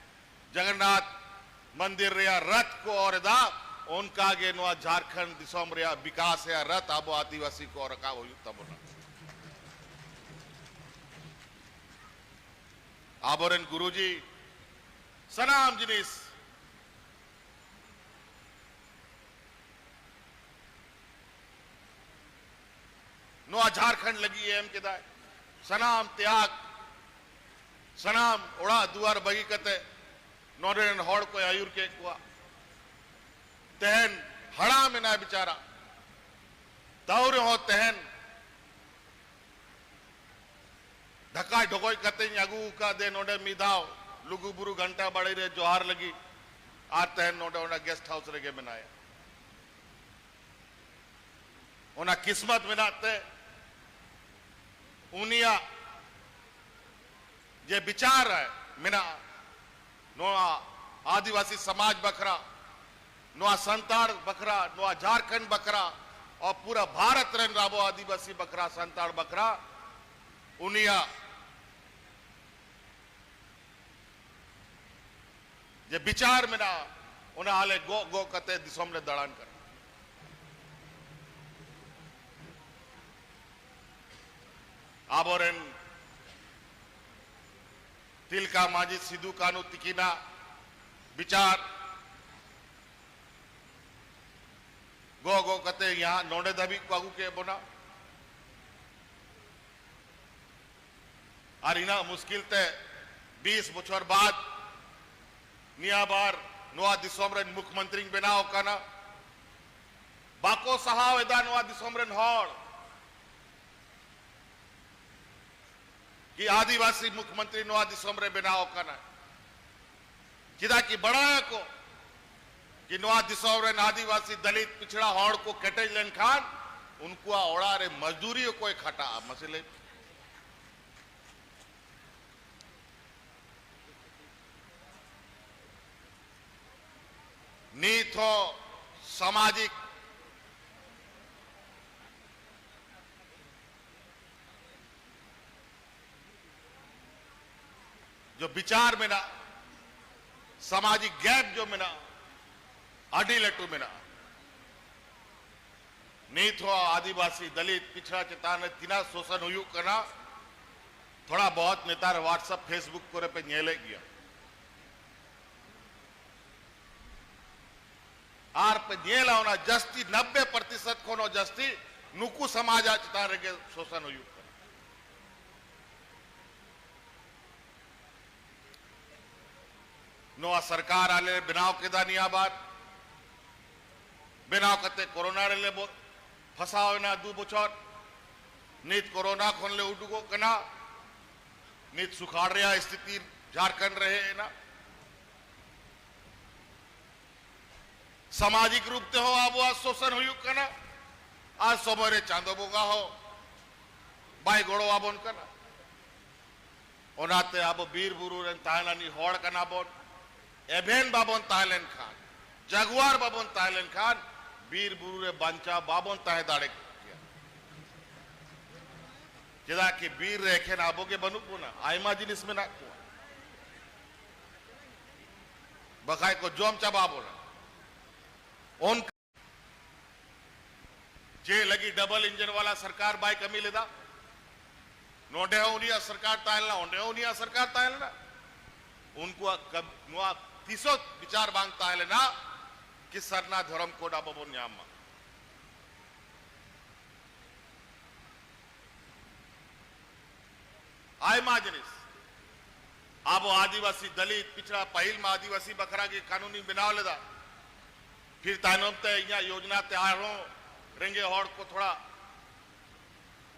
ᱡᱚᱜᱚᱱᱱᱟᱛᱷ ᱢᱚᱱᱫᱤᱨ ᱨᱮᱭᱟᱜ ᱨᱟᱛ ᱠᱚ ᱚᱨ ᱮᱫᱟ, ᱚᱱᱠᱟ ᱜᱮ ᱱᱚᱣᱟ ᱡᱷᱟᱨᱠᱷᱚᱸᱰ ᱫᱤᱥᱚᱢ ᱨᱮᱭᱟᱜ ᱵᱤᱠᱟᱥ ᱨᱮᱭᱟᱜ ᱨᱟᱛ ᱟᱵᱚ ᱟᱹᱫᱤᱵᱟᱹᱥᱤ ᱠᱚ ᱨᱟᱠᱟᱵ ᱦᱩᱭᱩᱜ ᱛᱟᱵᱚᱱᱟ᱾ ᱟᱵᱚᱨᱮᱱ ᱜᱩᱨᱩᱡᱤ ᱥᱟᱱᱟᱢ ᱡᱤᱱᱤᱥ ᱱᱚᱣᱟ ᱡᱷᱟᱨᱠᱷᱚᱸᱰ ᱞᱟᱹᱜᱤᱫ ᱮ ᱮᱢ ᱠᱮᱫᱟᱭ᱾ ᱥᱟᱱᱟᱢ ᱛᱮᱭᱟᱜ, ᱥᱟᱱᱟᱢ ᱚᱲᱟᱜ ᱫᱩᱣᱟᱨ ᱵᱟᱹᱜᱤ ᱠᱟᱛᱮ ᱱᱚᱰᱮ ᱨᱮᱱ ᱦᱚᱲ ᱠᱚᱭ ᱟᱹᱭᱩᱨ ᱠᱮᱫ ᱠᱚᱣᱟ᱾ ᱛᱮᱦᱮᱧ ᱦᱟᱲᱟᱢ ᱮᱱᱟᱭ ᱵᱮᱪᱟᱨᱟ, ᱛᱟᱣ ᱨᱮᱦᱚᱸ ᱛᱮᱦᱮᱧ ᱰᱷᱟᱠᱟ ᱰᱷᱚᱠᱚᱡ ᱠᱟᱛᱮᱧ ᱟᱹᱜᱩ ᱟᱠᱟᱫᱮ ᱱᱚᱰᱮ ᱢᱤᱫ ᱫᱷᱟᱣ ᱞᱩᱜᱩ ᱵᱩᱨᱩ ᱜᱷᱟᱱᱴᱟ ᱵᱟᱲᱮ ᱨᱮ ᱡᱚᱦᱟᱨ ᱞᱟᱹᱜᱤᱫ, ᱟᱨ ᱛᱮᱦᱮᱧ ᱱᱚᱰᱮ ᱚᱱᱟ ᱜᱮᱥᱴ ᱦᱟᱣᱩᱥ ᱨᱮᱜᱮ ᱢᱮᱱᱟᱭᱟ᱾ ᱚᱱᱟ ᱠᱤᱥᱢᱚᱛ ᱢᱮᱱᱟᱜ ᱛᱮ ᱩᱱᱤᱭᱟᱜ ᱡᱮ ᱵᱤᱪᱟᱨ ᱢᱮᱱᱟᱜᱼᱟ, ᱱᱚᱣᱟ ᱟᱹᱫᱤᱵᱟᱹᱥᱤ ᱥᱚᱢᱟᱡᱽ ᱵᱟᱠᱷᱨᱟ, ᱱᱚᱣᱟ ᱥᱟᱱᱛᱟᱲ ᱵᱟᱠᱷᱨᱟ, ᱱᱚᱣᱟ ᱡᱷᱟᱨᱠᱷᱚᱸᱰ ᱵᱟᱠᱷᱨᱟ, ᱟᱨ ᱯᱩᱨᱟᱹ ᱵᱷᱟᱨᱚᱛ ᱨᱮᱱ ᱟᱵᱚ ᱟᱹᱫᱤᱵᱟᱹᱥᱤ ᱵᱟᱠᱷᱨᱟ, ᱥᱟᱱᱛᱟᱲ ᱵᱟᱠᱷᱨᱟ ᱩᱱᱤᱭᱟᱜ ᱡᱮ ᱵᱤᱪᱟᱨ ᱢᱮᱱᱟᱜᱼᱟ, ᱚᱱᱟ ᱟᱞᱮ ᱜᱚᱜ ᱜᱚᱜ ᱠᱟᱛᱮ ᱫᱤᱥᱚᱢ ᱞᱮ ᱫᱟᱬᱟᱱ ᱠᱟᱱᱟ᱾ ᱟᱵᱚᱨᱮᱱ ᱛᱤᱞᱠᱟ ᱢᱟᱹᱡᱷᱤ, ᱥᱤᱫᱩ ᱠᱟᱹᱱᱦᱩ ᱛᱤᱠᱤᱱᱟᱜ ᱵᱤᱪᱟᱨ ᱜᱚᱜ ᱜᱚᱜ ᱠᱟᱛᱮ ᱭᱟᱦᱟᱸ ᱱᱚᱰᱮ ᱫᱷᱟᱹᱵᱤᱡ ᱠᱚ ᱟᱹᱜᱩ ᱠᱮᱫ ᱵᱚᱱᱟ᱾ ᱟᱨ ᱤᱱᱟᱹᱜ ᱢᱩᱥᱠᱤᱞ ᱛᱮ ᱵᱤᱥ ᱵᱚᱪᱷᱚᱨ ᱵᱟᱫ ᱱᱤᱭᱟᱹ ᱵᱟᱨ ᱱᱚᱣᱟ ᱫᱤᱥᱚᱢ ᱨᱮᱱ ᱢᱩᱠᱷᱢᱚᱱᱛᱨᱤᱧ ᱵᱮᱱᱟᱣ ᱟᱠᱟᱱᱟ᱾ ᱵᱟᱠᱚ ᱥᱟᱦᱟᱣ ᱮᱫᱟ ᱱᱚᱣᱟ ᱫᱤᱥᱚᱢ ᱨᱮᱱ ᱦᱚᱲ ᱠᱤ ᱟᱹᱫᱤᱵᱟᱹᱥᱤ ᱢᱩᱠᱷᱢᱚᱱᱛᱨᱤ ᱱᱚᱣᱟ ᱫᱤᱥᱚᱢ ᱨᱮ ᱵᱮᱱᱟᱣ ᱟᱠᱟᱱᱟ᱾ ᱪᱮᱫᱟᱜ ᱠᱤ ᱵᱟᱲᱟᱭᱟᱠᱚ ᱠᱤ ᱱᱚᱣᱟ ᱫᱤᱥᱚᱢ ᱨᱮᱱ ᱟᱹᱫᱤᱵᱟᱹᱥᱤ, ᱫᱚᱞᱤᱛ, ᱯᱤᱪᱷᱲᱟ ᱦᱚᱲ ᱠᱚ ᱠᱮᱴᱮᱡ ᱞᱮᱱᱠᱷᱟᱱ ᱩᱱᱠᱩᱣᱟᱜ ᱚᱲᱟᱜ ᱨᱮ ᱢᱚᱡᱫᱩᱨᱤ ᱚᱠᱚᱭ ᱠᱷᱟᱴᱟᱜᱼᱟ? ᱢᱟᱥᱮ ᱞᱟᱹᱭ ᱢᱮ᱾ ᱱᱤᱛ ᱦᱚᱸ ᱥᱟᱢᱟᱡᱤᱠ ᱡᱚ ᱵᱤᱪᱟᱨ ᱢᱮᱱᱟᱜᱼᱟ, ᱥᱟᱢᱟᱡᱤᱠ ᱜᱮᱯ ᱡᱚ ᱢᱮᱱᱟᱜᱼᱟ, ᱟᱹᱰᱤ ᱞᱟᱹᱴᱩ ᱢᱮᱱᱟᱜᱼᱟ᱾ ᱱᱤᱛ ᱦᱚᱸ ᱟᱹᱫᱤᱵᱟᱹᱥᱤ, ᱫᱚᱞᱤᱛ, ᱯᱤᱪᱷᱲᱟ ᱪᱮᱛᱟᱱ ᱨᱮ ᱛᱤᱱᱟᱹᱜ ᱥᱳᱥᱚᱱ ᱦᱩᱭᱩᱜ ᱠᱟᱱᱟ, ᱛᱷᱚᱲᱟ ᱵᱚᱦᱚᱛ ᱱᱮᱛᱟᱨ WhatsApp, Facebook ᱠᱚᱨᱮ ᱯᱮ ᱧᱮᱞᱮᱫ ᱜᱮᱭᱟ᱾ ᱟᱨ ᱯᱮ ᱧᱮᱞᱟ, ᱚᱱᱟ ᱡᱟᱹᱥᱛᱤ, ᱱᱚᱵᱵᱮ ᱯᱨᱚᱛᱤᱥᱚᱛ ᱠᱷᱚᱱ ᱦᱚᱸ ᱡᱟᱹᱥᱛᱤ ᱱᱩᱠᱩ ᱥᱚᱢᱟᱡᱽ ᱟᱜ ᱪᱮᱛᱟᱱ ᱨᱮᱜᱮ ᱥᱳᱥᱚᱱ ᱦᱩᱭᱩᱜ ᱠᱟᱱᱟ᱾ ᱱᱚᱣᱟ ᱥᱚᱨᱠᱟᱨ ᱟᱞᱮ ᱞᱮ ᱵᱮᱱᱟᱣ ᱠᱮᱫᱟ ᱱᱤᱭᱟᱹ ᱵᱟᱨ, ᱵᱮᱱᱟᱣ ᱠᱟᱛᱮ ᱠᱳᱨᱳᱱᱟ ᱨᱮᱞᱮ ᱵᱚ-, ᱯᱷᱟᱸᱥᱟᱣ ᱮᱱᱟ ᱫᱩ ᱵᱚᱪᱷᱚᱨ᱾ ᱱᱤᱛ ᱠᱳᱨᱳᱱᱟ ᱠᱷᱚᱱ ᱞᱮ ᱩᱰᱩᱠᱚᱜ ᱠᱟᱱᱟ᱾ ᱱᱤᱛ ᱥᱩᱠᱷᱟᱲ ᱨᱮᱭᱟᱜ ᱥᱛᱷᱤᱛᱤ ᱡᱷᱟᱲᱠᱷᱚᱸᱰ ᱨᱮ ᱦᱮᱡ ᱮᱱᱟ᱾ ᱥᱟᱢᱟᱡᱤᱠ ᱨᱩᱯ ᱛᱮᱦᱚᱸ ᱟᱵᱚᱣᱟᱜ ᱥᱳᱥᱚᱱ ᱦᱩᱭᱩᱜ ᱠᱟᱱᱟ, ᱟᱨ ᱥᱚᱢᱚᱭ ᱨᱮ ᱪᱟᱸᱫᱚ ᱵᱚᱸᱜᱟ ᱦᱚᱸ ᱵᱟᱭ ᱜᱚᱲᱚ ᱟᱵᱚᱱ ᱠᱟᱱᱟ᱾ ᱚᱱᱟᱛᱮ ᱟᱵᱚ ᱵᱤᱨ ᱵᱩᱨᱩ ᱨᱮᱱ ᱛᱟᱦᱮᱸ ᱞᱮᱱᱤᱡ ᱦᱚᱲ ᱠᱟᱱᱟ ᱵᱚᱱ᱾ ᱮᱵᱷᱮᱱ ᱵᱟᱵᱚᱱ ᱛᱟᱦᱮᱸ ᱞᱮᱱᱠᱷᱟᱱ, ᱡᱟᱜᱩᱣᱟᱨ ᱵᱟᱵᱚᱱ ᱛᱟᱦᱮᱸ ᱞᱮᱱᱠᱷᱟᱱ, ᱵᱤᱨ ᱵᱩᱨᱩ ᱨᱮ ᱵᱟᱧᱪᱟᱣ ᱵᱟᱵᱚᱱ ᱛᱟᱦᱮᱸ ᱫᱟᱲᱮ ᱠᱮᱭᱟ᱾ ᱪᱮᱫᱟᱜ ᱠᱤ ᱵᱤᱨ ᱨᱮ ᱮᱠᱷᱮᱱ ᱟᱵᱚ ᱜᱮ ᱵᱟᱹᱱᱩᱜ ᱵᱚᱱᱟ, ᱟᱭᱢᱟ ᱡᱤᱱᱤᱥ ᱢᱮᱱᱟᱜ ᱠᱚᱣᱟ, ᱵᱟᱠᱷᱟᱡ ᱠᱚ ᱡᱚᱢ ᱪᱟᱵᱟ ᱵᱚᱱᱟ᱾ ᱚᱱᱠᱟ ᱪᱮᱫ ᱞᱟᱹᱜᱤᱫ ᱰᱚᱵᱚᱞ ᱤᱧᱡᱤᱱ ᱣᱟᱞᱟ ᱥᱚᱨᱠᱟᱨ ᱵᱟᱭ ᱠᱟᱹᱢᱤ ᱞᱮᱫᱟ? ᱱᱚᱰᱮ ᱦᱚᱸ ᱩᱱᱤᱭᱟᱜ ᱥᱚᱨᱠᱟᱨ ᱛᱟᱦᱮᱸ ᱞᱮᱱᱟ, ᱚᱸᱰᱮ ᱦᱚᱸ ᱩᱱᱤᱭᱟᱜ ᱥᱚᱨᱠᱟᱨ ᱛᱟᱦᱮᱸ ᱞᱮᱱᱟ᱾ ᱩᱱᱠᱩᱣᱟᱜ ᱠᱟᱹᱢ-, ᱱᱚᱣᱟ ᱛᱤᱥᱚᱜ ᱵᱤᱪᱟᱨ ᱵᱟᱝ ᱛᱟᱦᱮᱸ ᱞᱮᱱᱟ ᱠᱤ ᱥᱟᱨᱱᱟ ᱫᱷᱚᱨᱚᱢ ᱠᱳᱰ ᱟᱵᱚ ᱵᱚᱱ ᱧᱟᱢ ᱢᱟ᱾ ᱟᱭᱢᱟ ᱡᱤᱱᱤᱥ ᱟᱵᱚ ᱟᱹᱫᱤᱵᱟᱹᱥᱤ, ᱫᱚᱞᱤᱛ, ᱯᱤᱪᱷᱲᱟ, ᱯᱟᱹᱦᱤᱞ ᱢᱟ ᱟᱹᱫᱤᱵᱟᱹᱥᱤ ᱵᱟᱠᱷᱨᱟ ᱜᱮ ᱠᱟᱹᱱᱩᱱᱤᱧ ᱵᱮᱱᱟᱣ ᱞᱮᱫᱟ᱾ ᱯᱷᱤᱨ ᱛᱟᱭᱱᱚᱢ ᱛᱮ ᱤᱧᱟᱹᱜ ᱭᱳᱡᱽᱱᱟ ᱛᱮ ᱟᱨᱦᱚᱸ ᱨᱮᱸᱜᱮᱡ ᱦᱚᱲ ᱠᱚ ᱛᱷᱚᱲᱟ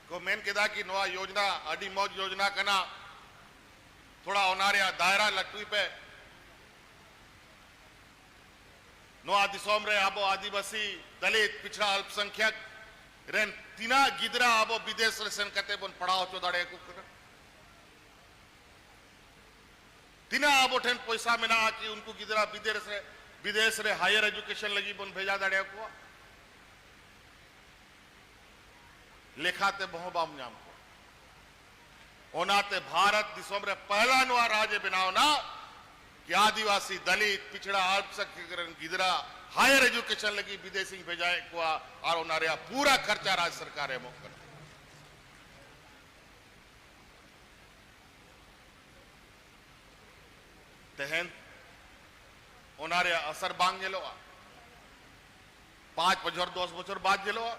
ᱠᱚ ᱢᱮᱱ ᱠᱮᱫᱟ ᱠᱤ ᱱᱚᱣᱟ ᱭᱳᱡᱽᱱᱟ ᱟᱹᱰᱤ ᱢᱚᱡᱽ ᱭᱳᱡᱽᱱᱟ ᱠᱟᱱᱟ, ᱛᱷᱚᱲᱟ ᱚᱱᱟ ᱨᱮᱭᱟᱜ ᱫᱟᱭᱨᱟ ᱞᱟᱹᱴᱩᱭ ᱯᱮ᱾ ᱱᱚᱣᱟ ᱫᱤᱥᱚᱢ ᱨᱮ ᱟᱵᱚ ᱟᱹᱫᱤᱵᱟᱹᱥᱤ, ᱫᱚᱞᱤᱛ, ᱯᱤᱪᱷᱲᱟ, ᱟᱞᱯᱥᱚᱝᱠᱷᱭᱟᱠ ᱨᱮᱱ ᱛᱤᱱᱟᱹᱜ ᱜᱤᱫᱽᱨᱟᱹ ᱟᱵᱚ ᱵᱤᱫᱮᱥ ᱨᱮ ᱥᱮᱱ ᱠᱟᱛᱮ ᱵᱚᱱ ᱯᱟᱲᱦᱟᱣ ᱦᱚᱪᱚ ᱫᱟᱲᱮᱭᱟᱠᱚ ᱠᱟᱱᱟ? ᱛᱤᱱᱟᱹᱜ ᱟᱵᱚ ᱴᱷᱮᱱ ᱯᱚᱭᱥᱟ ᱢᱮᱱᱟᱜᱼᱟ ᱠᱤ ᱩᱱᱠᱩ ᱜᱤᱫᱽᱨᱟᱹ ᱵᱤᱫᱮᱥ ᱨᱮ, ᱵᱤᱫᱮᱥ ᱨᱮ ᱦᱟᱭᱟᱨ ᱮᱡᱩᱠᱮᱥᱚᱱ ᱞᱟᱹᱜᱤᱫ ᱵᱚᱱ ᱵᱷᱮᱡᱟ ᱫᱟᱲᱮᱭᱟᱠᱚᱣᱟ? ᱞᱮᱠᱷᱟ ᱛᱮ ᱵᱚᱦᱚᱸ ᱵᱟᱢ ᱧᱟᱢ ᱠᱚᱣᱟ᱾ ᱚᱱᱟᱛᱮ ᱵᱷᱟᱨᱚᱛ ᱫᱤᱥᱚᱢ ᱨᱮ ᱯᱟᱦᱞᱟ ᱱᱚᱣᱟ ᱨᱟᱡᱽ ᱮ ᱵᱮᱱᱟᱣ ᱮᱱᱟ ᱠᱤ ᱟᱹᱫᱤᱵᱟᱹᱥᱤ, ᱫᱚᱞᱤᱛ, ᱯᱤᱪᱷᱲᱟ, ᱟᱞᱯᱥᱚᱝᱠᱷᱭᱟᱠ ᱨᱮᱱ ᱜᱤᱫᱽᱨᱟᱹ ᱦᱟᱭᱟᱨ ᱮᱡᱩᱠᱮᱥᱚᱱ ᱞᱟᱹᱜᱤᱫ ᱵᱤᱫᱮᱥᱤᱧ ᱵᱷᱮᱡᱟᱭᱮᱫ ᱠᱚᱣᱟ ᱟᱨ ᱚᱱᱟ ᱨᱮᱭᱟᱜ ᱯᱩᱨᱟ ᱠᱷᱚᱨᱪᱟ ᱨᱟᱡᱽ ᱥᱚᱨᱠᱟᱨ ᱮ ᱮᱢᱚᱜ ᱠᱟᱱᱟ᱾ ᱛᱮᱦᱮᱧ ᱚᱱᱟ ᱨᱮᱭᱟᱜ ᱟᱥᱟᱨ ᱵᱟᱝ ᱧᱮᱞᱚᱜᱼᱟ᱾ ᱯᱟᱸᱪ ᱵᱚᱪᱷᱚᱨ, ᱫᱚᱥ ᱵᱚᱪᱷᱚᱨ ᱵᱟᱫ ᱧᱮᱞᱚᱜᱼᱟ᱾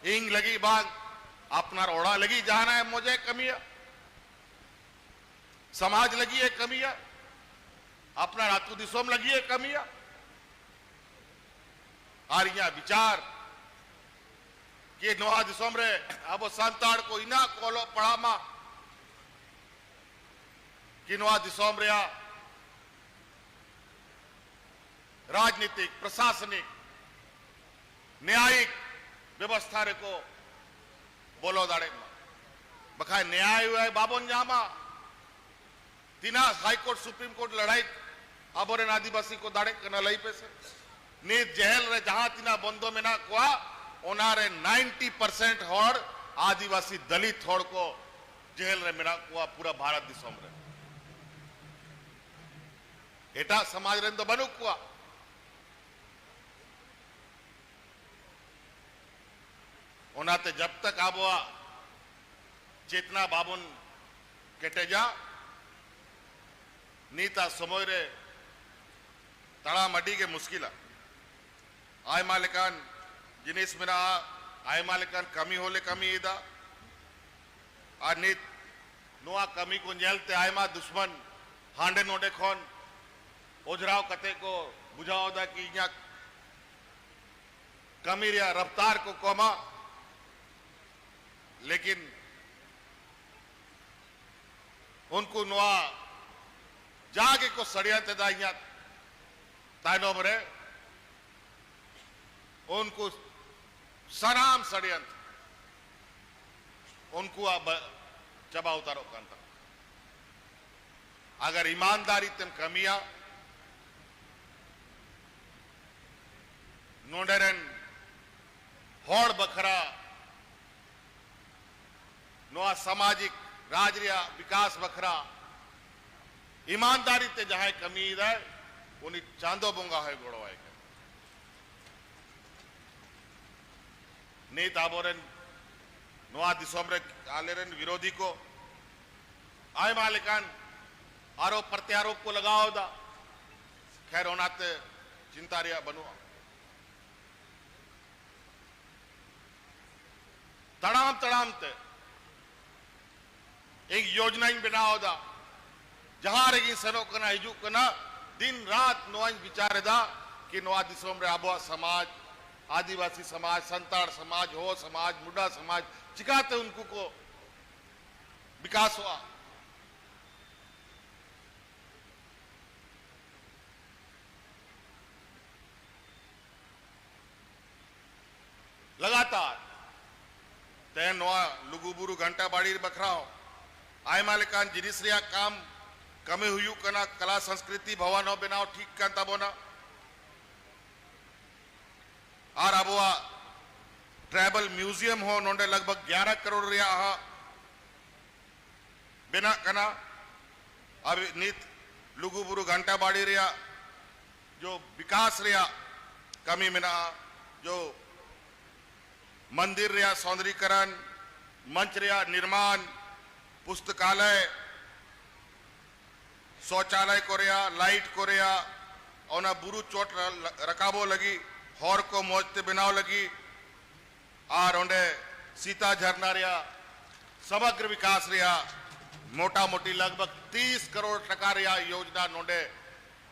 ᱤᱧ ᱞᱟᱹᱜᱤᱫ ᱵᱟᱝ, ᱟᱯᱱᱟᱨ ᱚᱲᱟᱜ ᱞᱟᱹᱜᱤᱫ ᱡᱟᱦᱟᱱᱟᱜ ᱮ ᱢᱚᱡᱮ ᱠᱟᱹᱢᱤᱭᱟ, ᱥᱚᱢᱟᱡᱽ ᱞᱟᱹᱜᱤᱫ ᱮ ᱠᱟᱹᱢᱤᱭᱟ, ᱟᱯᱱᱟᱨ ᱟᱹᱛᱩ ᱫᱤᱥᱚᱢ ᱞᱟᱹᱜᱤᱫ ᱮ ᱠᱟᱹᱢᱤᱭᱟ᱾ ᱟᱨ ᱤᱧᱟᱹᱜ ᱵᱤᱪᱟᱨ ᱠᱤ ᱱᱚᱣᱟ ᱫᱤᱥᱚᱢ ᱨᱮ ᱟᱵᱚ ᱥᱟᱱᱛᱟᱲ ᱠᱚ ᱤᱱᱟᱹᱜ ᱠᱚ ᱚᱞᱚᱜ ᱯᱟᱲᱦᱟᱜ ᱢᱟ ᱠᱤ ᱱᱚᱣᱟ ᱫᱤᱥᱚᱢ ᱨᱮᱭᱟᱜ ᱨᱟᱡᱽᱱᱤᱛᱤᱠ, ᱯᱨᱚᱥᱟᱥᱚᱱᱤᱠ, ᱱᱮᱭᱟᱭᱤᱠ ᱵᱮᱵᱚᱥᱛᱷᱟ ᱨᱮᱠᱚ ᱵᱚᱞᱚ ᱫᱟᱲᱮᱜ ᱢᱟ, ᱵᱟᱠᱷᱟᱡ ᱱᱮᱭᱟᱭ ᱵᱟᱵᱚᱱ ᱧᱟᱢᱟ᱾ ᱛᱤᱱᱟᱹᱜ High Court, Supreme Court ᱞᱟᱹᱲᱦᱟᱹᱭ ᱟᱵᱚᱨᱮᱱ ᱟᱹᱫᱤᱵᱟᱹᱥᱤ ᱠᱚ ᱫᱟᱲᱮᱜ ᱠᱟᱱᱟ, ᱞᱟᱹᱭ ᱯᱮᱥᱮ᱾ ᱱᱤᱛ ᱡᱮᱦᱮᱞ ᱨᱮ ᱡᱟᱦᱟᱸ ᱛᱤᱱᱟᱹᱜ ᱵᱚᱱᱫᱚ ᱢᱮᱱᱟᱜ ᱠᱚᱣᱟ, ᱚᱱᱟᱨᱮ ninety percent ᱦᱚᱲ ᱟᱹᱫᱤᱵᱟᱹᱥᱤ ᱫᱚᱞᱤᱛ ᱦᱚᱲ ᱠᱚ ᱡᱮᱦᱮᱞ ᱨᱮ ᱢᱮᱱᱟᱜ ᱠᱚᱣᱟ ᱯᱩᱨᱟᱹ ᱵᱷᱟᱨᱚᱛ ᱫᱤᱥᱚᱢ ᱨᱮ᱾ ᱮᱴᱟᱜ ᱥᱚᱢᱟᱡᱽ ᱨᱮᱱ ᱫᱚ ᱵᱟᱹᱱᱩᱜ ᱠᱚᱣᱟ᱾ ᱚᱱᱟᱛᱮ ᱡᱟᱵ ᱛᱟᱠ ᱟᱵᱚᱣᱟᱜ ᱪᱮᱛᱱᱟ ᱵᱟᱵᱚᱱ ᱠᱮᱴᱮᱡᱟ, ᱱᱤᱛᱟᱜ ᱥᱚᱢᱚᱭ ᱨᱮ ᱛᱟᱲᱟᱢ ᱟᱹᱰᱤ ᱜᱮ ᱢᱩᱥᱠᱤᱞᱟ᱾ ᱟᱭᱢᱟ ᱞᱮᱠᱟᱱ ᱡᱤᱱᱤᱥ ᱢᱮᱱᱟᱜᱼᱟ, ᱟᱭᱢᱟ ᱞᱮᱠᱟᱱ ᱠᱟᱹᱢᱤ ᱦᱚᱸᱞᱮ ᱠᱟᱹᱢᱤᱭᱮᱫᱟ᱾ ᱟᱨ ᱱᱤᱛ ᱱᱚᱣᱟ ᱠᱟᱹᱢᱤ ᱠᱚ ᱧᱮᱞᱛᱮ ᱟᱭᱢᱟ ᱫᱩᱥᱢᱟᱱ ᱦᱟᱸᱰᱮ ᱱᱚᱰᱮ ᱠᱷᱚᱱ ᱚᱡᱽᱨᱟᱣ ᱠᱟᱛᱮ ᱠᱚ ᱵᱩᱡᱷᱟᱹᱣ ᱮᱫᱟ ᱠᱤ ᱤᱧᱟᱹᱜ ᱠᱟᱹᱢᱤ ᱨᱮᱭᱟᱜ ᱨᱟᱯᱷᱛᱟᱨ ᱠᱚ ᱠᱚᱢᱟ᱾ ᱞᱮᱠᱤᱱ ᱩᱱᱠᱩ ᱱᱚᱣᱟ ᱡᱟ ᱜᱮᱠᱚ ᱥᱟᱹᱲᱤᱭᱟᱹᱛ ᱮᱫᱟ ᱤᱧᱟᱹᱜ ᱛᱟᱭᱱᱚᱢ ᱨᱮ, ᱩᱱᱠᱩ ᱥᱟᱱᱟᱢ ᱥᱟᱹᱲᱤᱭᱟᱹᱛ ᱩᱱᱠᱩᱣᱟᱜ ᱵᱟ-, ᱪᱟᱵᱟ ᱩᱛᱟᱨᱚᱜ ᱠᱟᱱ ᱛᱟᱠᱚᱣᱟ᱾ ᱟᱜᱟᱨ ᱤᱢᱟᱱᱫᱟᱨᱤ ᱛᱮᱢ ᱠᱟᱹᱢᱤᱭᱟ, ᱱᱚᱰᱮ ᱨᱮᱱ ᱦᱚᱲ ᱵᱟᱠᱷᱨᱟ, ᱱᱚᱣᱟ ᱥᱟᱢᱟᱡᱤᱠ ᱨᱟᱡᱽ ᱨᱮᱭᱟᱜ ᱵᱤᱠᱟᱥ ᱵᱟᱠᱷᱨᱟ ᱤᱢᱟᱱᱫᱟᱨᱤ ᱛᱮ ᱡᱟᱦᱟᱸᱭ ᱠᱟᱹᱢᱤᱭᱮᱫᱟᱭ, ᱩᱱᱤ ᱪᱟᱸᱫᱚ ᱵᱚᱸᱜᱟ ᱦᱚᱸᱭ ᱜᱚᱲᱚᱣᱟᱭ ᱠᱟᱱᱟ᱾ ᱱᱤᱛ ᱟᱵᱚᱨᱮᱱ ᱱᱚᱣᱟ ᱫᱤᱥᱚᱢ ᱨᱮ ᱟᱞᱮᱨᱮᱱ ᱵᱤᱨᱳᱫᱷᱤ ᱠᱚ ᱟᱭᱢᱟ ᱞᱮᱠᱟᱱ ᱟᱨᱚᱯ ᱯᱨᱚᱛᱭᱟᱨᱳᱯ ᱠᱚ ᱞᱟᱜᱟᱣ ᱮᱫᱟ᱾ ᱠᱷᱮᱨ, ᱚᱱᱟᱛᱮ ᱪᱤᱱᱛᱟ ᱨᱮᱭᱟᱜ ᱵᱟᱹᱱᱩᱜᱼᱟ᱾ ᱛᱟᱲᱟᱢ ᱛᱟᱲᱟᱢ ᱛᱮ ᱤᱧ ᱭᱳᱡᱽᱱᱟᱧ ᱵᱮᱱᱟᱣ ᱮᱫᱟ᱾ ᱡᱟᱦᱟᱸ ᱨᱮᱜᱤᱧ ᱥᱮᱱᱚᱜ ᱠᱟᱱᱟ, ᱦᱤᱡᱩᱜ ᱠᱟᱱᱟ, ᱫᱤᱱ ᱨᱟᱛ ᱱᱚᱣᱟᱧ ᱵᱤᱪᱟᱨ ᱮᱫᱟ ᱠᱤ ᱱᱚᱣᱟ ᱫᱤᱥᱚᱢ ᱨᱮ ᱟᱵᱚᱣᱟᱜ ᱥᱚᱢᱟᱡᱽ, ᱟᱹᱫᱤᱵᱟᱹᱥᱤ ᱥᱚᱢᱟᱡᱽ, ᱥᱟᱱᱛᱟᱲ ᱥᱚᱢᱟᱡᱽ, ᱦᱳ ᱥᱚᱢᱟᱡᱽ, ᱢᱩᱰᱟ ᱥᱚᱢᱟᱡᱽ, ᱪᱤᱠᱟᱛᱮ ᱩᱱᱠᱩ ᱠᱚ ᱵᱤᱠᱟᱥᱚᱜᱼᱟ᱾ ᱞᱟᱜᱟᱛᱟᱨ ᱛᱮᱦᱮᱧ ᱱᱚᱣᱟ ᱞᱩᱜᱩᱵᱩᱨᱩ ᱜᱷᱟᱱᱴᱟ ᱵᱟᱲᱤ ᱵᱟᱠᱷᱨᱟ ᱦᱚᱸ ᱟᱭᱢᱟ ᱞᱮᱠᱟᱱ ᱡᱤᱱᱤᱥ ᱨᱮᱭᱟᱜ ᱠᱟᱢ, ᱠᱟᱹᱢᱤ ᱦᱩᱭᱩᱜ ᱠᱟᱱᱟ᱾ ᱠᱟᱞᱟ ᱥᱚᱝᱥᱠᱨᱤᱛᱤ ᱵᱷᱚᱵᱚᱱ ᱦᱚᱸ ᱵᱮᱱᱟᱣ ᱴᱷᱤᱠ ᱠᱟᱱ ᱛᱟᱵᱚᱱᱟ᱾ ᱟᱨ ᱟᱵᱚᱣᱟᱜ ᱴᱨᱟᱭᱵᱟᱞ ᱢᱤᱭᱩᱡᱤᱭᱟᱢ ᱦᱚᱸ ᱱᱚᱰᱮ ᱞᱟᱜᱽ ᱵᱷᱟᱜᱽ ᱜᱭᱟᱨᱟ ᱠᱟᱨᱳᱲ ᱨᱮᱭᱟᱜ ᱦᱟᱸᱜ ᱵᱮᱱᱟᱜ ᱠᱟᱱᱟ᱾ ᱟᱨ ᱱᱤᱛ ᱞᱩᱜᱩᱵᱩᱨᱩ ᱜᱷᱟᱱᱴᱟ ᱵᱟᱲᱤ ᱨᱮᱭᱟᱜ ᱡᱚ ᱵᱤᱠᱟᱥ ᱨᱮᱭᱟᱜ ᱠᱟᱹᱢᱤ ᱢᱮᱱᱟᱜᱼᱟ, ᱡᱚ ᱢᱚᱱᱫᱤᱨ ᱨᱮᱭᱟᱜ ᱥᱚᱸᱫᱨᱤᱠᱚᱨᱚᱱ, ᱢᱚᱧᱪ ᱨᱮᱭᱟᱜ ᱱᱤᱨᱢᱟᱱ, ᱯᱩᱥᱛᱚᱠᱟᱞᱚᱭ, ᱥᱚᱪᱟᱞᱚᱭ ᱠᱚ ᱨᱮᱭᱟᱜ, ᱞᱟᱭᱤᱴ ᱠᱚ ᱨᱮᱭᱟᱜ, ᱚᱱᱟ ᱵᱩᱨᱩ ᱪᱚᱴ ᱨᱟ-, ᱨᱟᱠᱟᱵᱚᱜ ᱞᱟᱹᱜᱤᱫ ᱦᱚᱨ ᱠᱚ ᱢᱚᱡᱽ ᱛᱮ ᱵᱮᱱᱟᱣ ᱞᱟᱹᱜᱤᱫ, ᱟᱨ ᱚᱸᱰᱮ ᱥᱤᱛᱟ ᱡᱷᱟᱨᱱᱟ ᱨᱮᱭᱟᱜ ᱥᱚᱢᱚᱜᱨᱚ ᱵᱤᱠᱟᱥ ᱨᱮᱭᱟᱜ ᱢᱚᱴᱟ ᱢᱚᱴᱤ ᱞᱟᱜᱽ ᱵᱷᱟᱜᱽ ᱛᱤᱥ ᱠᱟᱨᱳᱲ ᱴᱟᱠᱟ ᱨᱮᱭᱟᱜ ᱭᱳᱡᱽᱱᱟ ᱱᱚᱰᱮ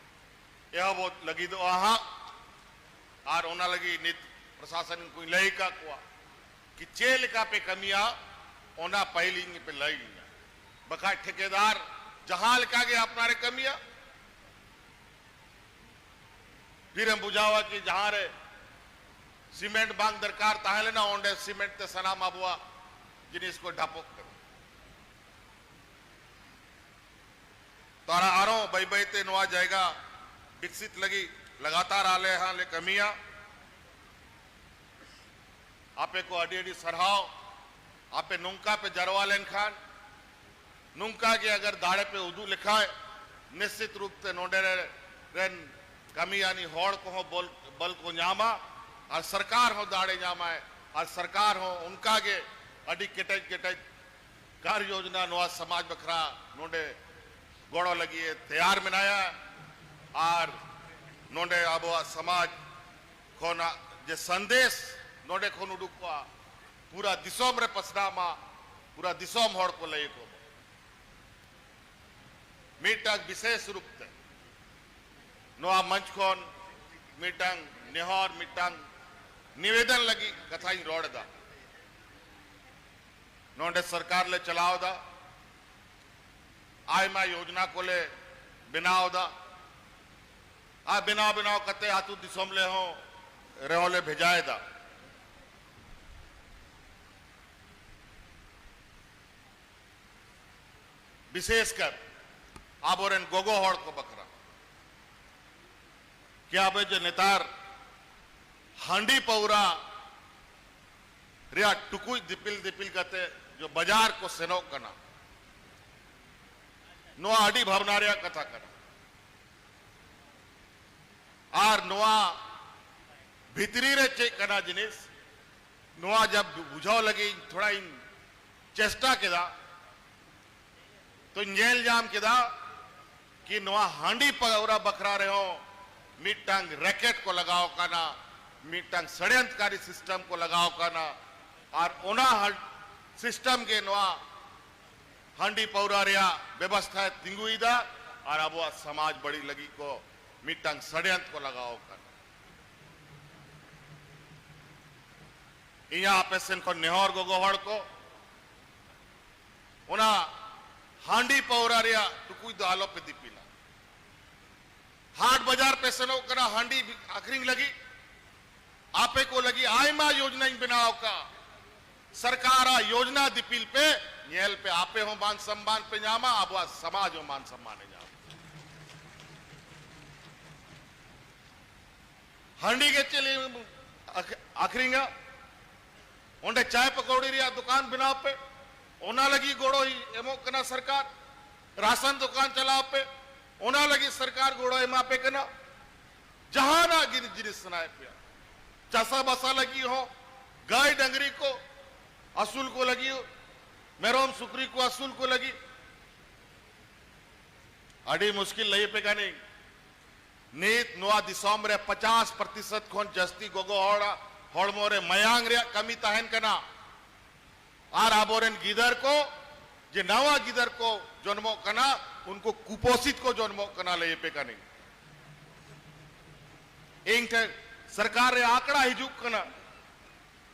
ᱮᱦᱚᱵᱚᱜ ᱞᱟᱹᱜᱤᱫᱚᱜᱼᱟ ᱦᱟᱸᱜ᱾ ᱟᱨ ᱚᱱᱟ ᱞᱟᱹᱜᱤᱫ ᱱᱤᱛ ᱯᱨᱚᱥᱟᱥᱚᱱ ᱠᱚᱧ ᱞᱟᱹᱭ ᱟᱠᱟᱫ ᱠᱚᱣᱟ ᱠᱤ ᱪᱮᱫ ᱞᱮᱠᱟ ᱯᱮ ᱠᱟᱹᱢᱤᱭᱟ, ᱚᱱᱟ ᱯᱟᱹᱦᱤᱞ ᱤᱧ ᱯᱮ ᱞᱟᱹᱭ ᱤᱧᱟ᱾ ᱵᱟᱠᱷᱟᱡ ᱴᱷᱮᱠᱮᱫᱟᱨ ᱡᱟᱦᱟᱸ ᱞᱮᱠᱟ ᱜᱮ ᱟᱯᱱᱟᱨᱮ ᱠᱟᱹᱢᱤᱭᱟ, ᱯᱷᱤᱨᱮᱢ ᱵᱩᱡᱷᱟᱹᱣᱟ ᱠᱤ ᱡᱟᱦᱟᱸ ᱨᱮ ᱥᱤᱢᱮᱱᱴ ᱵᱟᱝ ᱫᱚᱨᱠᱟᱨ ᱛᱟᱦᱮᱸ ᱞᱮᱱᱟ, ᱚᱸᱰᱮ ᱥᱤᱢᱮᱱᱴ ᱛᱮ ᱥᱟᱱᱟᱢ ᱟᱵᱚᱣᱟᱜ ᱡᱤᱱᱤᱥ ᱠᱚ ᱰᱷᱟᱯᱚᱜ ᱠᱟᱱᱟ᱾ ᱛᱟᱨᱟ ᱟᱨᱚ ᱵᱟᱹᱭ ᱵᱟᱹᱭ ᱛᱮ ᱱᱚᱣᱟ ᱡᱟᱭᱜᱟ ᱵᱤᱠᱥᱤᱛ ᱞᱟᱹᱜᱤᱫ ᱞᱟᱜᱟᱛᱟᱨ ᱟᱞᱮ ᱦᱟᱸᱜ ᱞᱮ ᱠᱟᱹᱢᱤᱭᱟ᱾ ᱟᱯᱮ ᱠᱚ ᱟᱹᱰᱤ ᱟᱹᱰᱤ ᱥᱟᱨᱦᱟᱣ᱾ ᱟᱯᱮ ᱱᱚᱝᱠᱟ ᱯᱮ ᱡᱟᱨᱣᱟ ᱞᱮᱱᱠᱷᱟᱱ, ᱱᱚᱝᱠᱟ ᱜᱮ ᱟᱜᱟᱨ ᱫᱟᱲᱮ ᱯᱮ ᱩᱫᱩᱜ ᱞᱮᱠᱷᱟᱡ, ᱱᱤᱥᱪᱤᱛ ᱨᱩᱯ ᱛᱮ ᱱᱚᱰᱮ ᱨᱮᱱ ᱠᱟᱹᱢᱤᱭᱟᱱᱤ ᱦᱚᱲ ᱠᱚᱦᱚᱸ ᱵᱚᱞ, ᱵᱚᱞ ᱠᱚ ᱧᱟᱢᱟ ᱟᱨ ᱥᱚᱨᱠᱟᱨ ᱦᱚᱸ ᱫᱟᱲᱮ ᱧᱟᱢᱟᱭ ᱟᱨ ᱥᱚᱨᱠᱟᱨ ᱦᱚᱸ ᱚᱱᱠᱟ ᱜᱮ ᱟᱹᱰᱤ ᱠᱮᱴᱮᱡ ᱠᱮᱴᱮᱡ ᱠᱟᱨ ᱭᱳᱡᱽᱱᱟ ᱱᱚᱣᱟ ᱥᱚᱢᱟᱡᱽ ᱵᱟᱠᱷᱨᱟ ᱱᱚᱰᱮ ᱜᱚᱲᱚ ᱞᱟᱹᱜᱤᱫ ᱮ ᱛᱮᱭᱟᱨ ᱢᱮᱱᱟᱭᱟ᱾ ᱟᱨ ᱱᱚᱰᱮ ᱟᱵᱚᱣᱟᱜ ᱥᱚᱢᱟᱡᱽ ᱠᱷᱚᱱᱟᱜ ᱡᱮ ᱥᱟᱸᱫᱮᱥ ᱱᱚᱰᱮ ᱠᱷᱚᱱ ᱩᱰᱩᱠᱚᱜᱼᱟ, ᱯᱩᱨᱟ ᱫᱤᱥᱚᱢ ᱨᱮ ᱯᱟᱥᱱᱟᱣ ᱢᱟ, ᱯᱩᱨᱟ ᱫᱤᱥᱚᱢ ᱦᱚᱲ ᱠᱚ ᱞᱟᱹᱭ ᱟᱠᱚ ᱢᱟ᱾ ᱢᱤᱫᱴᱟᱝ ᱵᱤᱥᱮᱥ ᱨᱩᱯ ᱛᱮ ᱱᱚᱣᱟ ᱢᱚᱧᱪ ᱠᱷᱚᱱ ᱢᱤᱫᱴᱟᱝ ᱱᱮᱦᱚᱨ, ᱢᱤᱫᱴᱟᱝ ᱱᱤᱵᱮᱫᱚᱱ ᱞᱟᱹᱜᱤᱫ ᱠᱟᱛᱷᱟᱧ ᱨᱚᱲ ᱮᱫᱟ᱾ ᱱᱚᱰᱮ ᱥᱚᱨᱠᱟᱨ ᱞᱮ ᱪᱟᱞᱟᱣ ᱮᱫᱟ, ᱟᱭᱢᱟ ᱭᱳᱡᱽᱱᱟ ᱠᱚᱞᱮ ᱵᱮᱱᱟᱣ ᱮᱫᱟ, ᱟᱨ ᱵᱮᱱᱟᱣ ᱵᱮᱱᱟᱣ ᱠᱟᱛᱮ ᱟᱹᱛᱩ ᱫᱤᱥᱚᱢ ᱞᱮ ᱦᱚᱸ ᱨᱮᱦᱚᱸ ᱞᱮ ᱵᱷᱮᱡᱟᱭᱮᱫᱟ᱾ ᱵᱤᱥᱮᱥ ᱠᱟᱨ ᱟᱵᱚᱨᱮᱱ ᱜᱚᱜᱚ ᱦᱚᱲ ᱠᱚ ᱵᱟᱠᱷᱨᱟ ᱠᱤ ᱟᱵᱚ ᱡᱮ ᱱᱮᱛᱟᱨ ᱦᱟᱺᱰᱤ ᱯᱟᱹᱣᱨᱟ ᱨᱮᱭᱟᱜ ᱴᱩᱠᱩᱡ ᱫᱤᱯᱤᱞ ᱫᱤᱯᱤᱞ ᱠᱟᱛᱮ ᱡᱚ ᱵᱟᱡᱟᱨ ᱠᱚ ᱥᱮᱱᱚᱜ ᱠᱟᱱᱟ, ᱱᱚᱣᱟ ᱟᱹᱰᱤ ᱵᱷᱟᱵᱽᱱᱟ ᱨᱮᱭᱟᱜ ᱠᱟᱛᱷᱟ ᱠᱟᱱᱟ᱾ ᱟᱨ ᱱᱚᱣᱟ ᱵᱷᱤᱛᱨᱤ ᱨᱮ ᱪᱮᱫ ᱠᱟᱱᱟ ᱡᱤᱱᱤᱥ, ᱱᱚᱣᱟ ᱡᱟᱵ ᱵᱩᱡᱷᱟᱹᱣ ᱞᱟᱹᱜᱤᱫ ᱤᱧ ᱛᱷᱚᱲᱟ ᱤᱧ ᱪᱮᱥᱴᱟ ᱠᱮᱫᱟ, ᱛᱚᱧ ᱧᱮᱞ ᱧᱟᱢ ᱠᱮᱫᱟ ᱠᱤ ᱱᱚᱣᱟ ᱦᱟᱺᱰᱤ ᱯᱟᱹᱣᱨᱟ ᱵᱟᱠᱷᱨᱟ ᱨᱮᱦᱚᱸ ᱢᱤᱫᱴᱟᱝ ᱨᱮᱠᱮᱴ ᱠᱚ ᱞᱟᱜᱟᱣ ᱠᱟᱱᱟ, ᱢᱤᱫᱴᱟᱝ ᱥᱟᱲᱭᱚᱱᱛᱨᱚᱠᱟᱨᱤ ᱥᱤᱥᱴᱮᱢ ᱠᱚ ᱞᱟᱜᱟᱣ ᱠᱟᱱᱟ᱾ ᱟᱨ ᱚᱱᱟ ᱦᱟ-, ᱥᱤᱥᱴᱮᱢ ᱜᱮ ᱱᱚᱣᱟ ᱦᱟᱺᱰᱤ ᱯᱟᱹᱣᱨᱟᱹ ᱨᱮᱭᱟᱜ ᱵᱮᱵᱚᱥᱛᱷᱟᱭ ᱛᱤᱸᱜᱩᱭᱮᱫᱟ ᱟᱨ ᱟᱵᱚᱣᱟᱜ ᱥᱚᱢᱟᱡᱽ ᱵᱟᱹᱲᱤᱡ ᱞᱟᱹᱜᱤᱫ ᱠᱚ ᱢᱤᱫᱴᱟᱝ ᱥᱟᱰᱮᱭᱟᱱᱛ ᱠᱚ ᱞᱟᱜᱟᱣ ᱟᱠᱟᱫᱟ᱾ ᱤᱧᱟᱹᱜ ᱟᱯᱮ ᱥᱮᱱ ᱠᱷᱚᱱ ᱱᱮᱦᱚᱨ, ᱜᱚᱜᱚ ᱦᱚᱲ ᱠᱚ, ᱚᱱᱟ ᱦᱟᱺᱰᱤ ᱯᱟᱹᱣᱨᱟᱹ ᱨᱮᱭᱟᱜ ᱴᱩᱠᱩᱡ ᱫᱚ ᱟᱞᱚᱯᱮ ᱫᱤᱯᱤᱞᱟ᱾ ᱦᱟᱴ ᱵᱟᱡᱟᱨ ᱯᱮ ᱥᱮᱱᱚᱜ ᱠᱟᱱᱟ ᱦᱟᱺᱰᱤ ᱟᱹᱠᱷᱨᱤᱧ ᱞᱟᱹᱜᱤᱫ, ᱟᱯᱮ ᱠᱚ ᱞᱟᱹᱜᱤᱫ ᱟᱭᱢᱟ ᱭᱳᱡᱱᱟᱧ ᱵᱮᱱᱟᱣ ᱟᱠᱟᱫᱼᱟ᱾ ᱥᱚᱨᱠᱟᱨᱟᱜ ᱭᱳᱡᱱᱟ ᱫᱤᱯᱤᱞ ᱯᱮ, ᱧᱮᱞ ᱯᱮ, ᱟᱯᱮ ᱦᱚᱸ ᱢᱟᱱ ᱥᱚᱢᱢᱟᱱ ᱯᱮ ᱧᱟᱢᱟ, ᱟᱵᱚᱣᱟᱜ ᱥᱚᱢᱟᱡᱽ ᱦᱚᱸ ᱢᱟᱱ ᱥᱚᱢᱢᱟᱱ ᱮ ᱧᱟᱢᱟ᱾ ᱦᱟᱺᱰᱤ ᱜᱮ ᱪᱮᱫ ᱞᱟᱹᱜᱤᱫ ᱟᱹᱠ-, ᱟᱹᱠᱷᱨᱤᱧᱟ? ᱚᱸᱰᱮ ᱪᱟᱭ ᱯᱟᱠᱚᱲᱤ ᱨᱮᱭᱟᱜ ᱫᱚᱠᱟᱱ ᱵᱮᱱᱟᱣ ᱯᱮ, ᱚᱱᱟ ᱞᱟᱹᱜᱤᱫ ᱜᱚᱲᱚᱭ ᱮᱢᱚᱜ ᱠᱟᱱᱟ ᱥᱚᱨᱠᱟᱨ᱾ ᱨᱟᱥᱚᱱ ᱫᱚᱠᱟᱱ ᱪᱟᱞᱟᱣ ᱯᱮ, ᱚᱱᱟ ᱞᱟᱹᱜᱤᱫ ᱥᱚᱨᱠᱟᱨ ᱜᱚᱲᱚᱭ ᱮᱢᱟ ᱯᱮ ᱠᱟᱱᱟ᱾ ᱡᱟᱦᱟᱱᱟᱜ ᱜᱮ ᱡᱤᱱᱤᱥ ᱥᱟᱱᱟᱭᱮᱫ ᱯᱮᱭᱟ, ᱪᱟᱥᱟᱵᱟᱥᱟ ᱞᱟᱹᱜᱤᱫ ᱦᱚᱸ, ᱜᱟᱹᱭ ᱰᱟᱝᱨᱤ ᱠᱚ ᱟᱹᱥᱩᱞ ᱠᱚ ᱞᱟᱹᱜᱤᱫ, ᱢᱮᱨᱚᱢ ᱥᱩᱠᱨᱤ ᱠᱚ ᱟᱹᱥᱩᱞ ᱠᱚ ᱞᱟᱹᱜᱤᱫ, ᱟᱹᱰᱤ ᱢᱩᱥᱠᱤᱞ ᱞᱟᱹᱭ ᱯᱮ ᱠᱟᱹᱱᱟᱹᱧ᱾ ᱱᱤᱛ ᱱᱚᱣᱟ ᱫᱤᱥᱚᱢ ᱨᱮ ᱯᱚᱪᱟᱥ ᱯᱨᱚᱛᱤᱥᱚᱛ ᱠᱷᱚᱱ ᱡᱟᱹᱥᱛᱤ ᱜᱚᱜᱚ ᱦᱚᱲᱟᱜ ᱦᱚᱲᱢᱚ ᱨᱮ ᱢᱟᱭᱟᱝ ᱨᱮᱭᱟᱜ ᱠᱟᱹᱢᱤ ᱛᱟᱦᱮᱱ ᱠᱟᱱᱟ᱾ ᱟᱨ ᱟᱵᱚᱨᱮᱱ ᱜᱤᱫᱟᱹᱨ ᱠᱚ, ᱡᱮ ᱱᱟᱣᱟ ᱜᱤᱫᱟᱹᱨ ᱠᱚ ᱡᱚᱱᱢᱚᱜ ᱠᱟᱱᱟ, ᱩᱱᱠᱩ ᱠᱩᱯᱚᱥᱤᱛ ᱠᱚ ᱡᱚᱱᱢᱚᱜ ᱠᱟᱱᱟ, ᱞᱟᱹᱭ ᱟᱯᱮ ᱠᱟᱹᱱᱟᱹᱧ᱾ ᱤᱧ ᱴᱷᱮᱱ ᱥᱚᱨᱠᱟᱨ ᱨᱮ ᱟᱸᱠᱲᱟ ᱦᱤᱡᱩᱜ ᱠᱟᱱᱟ᱾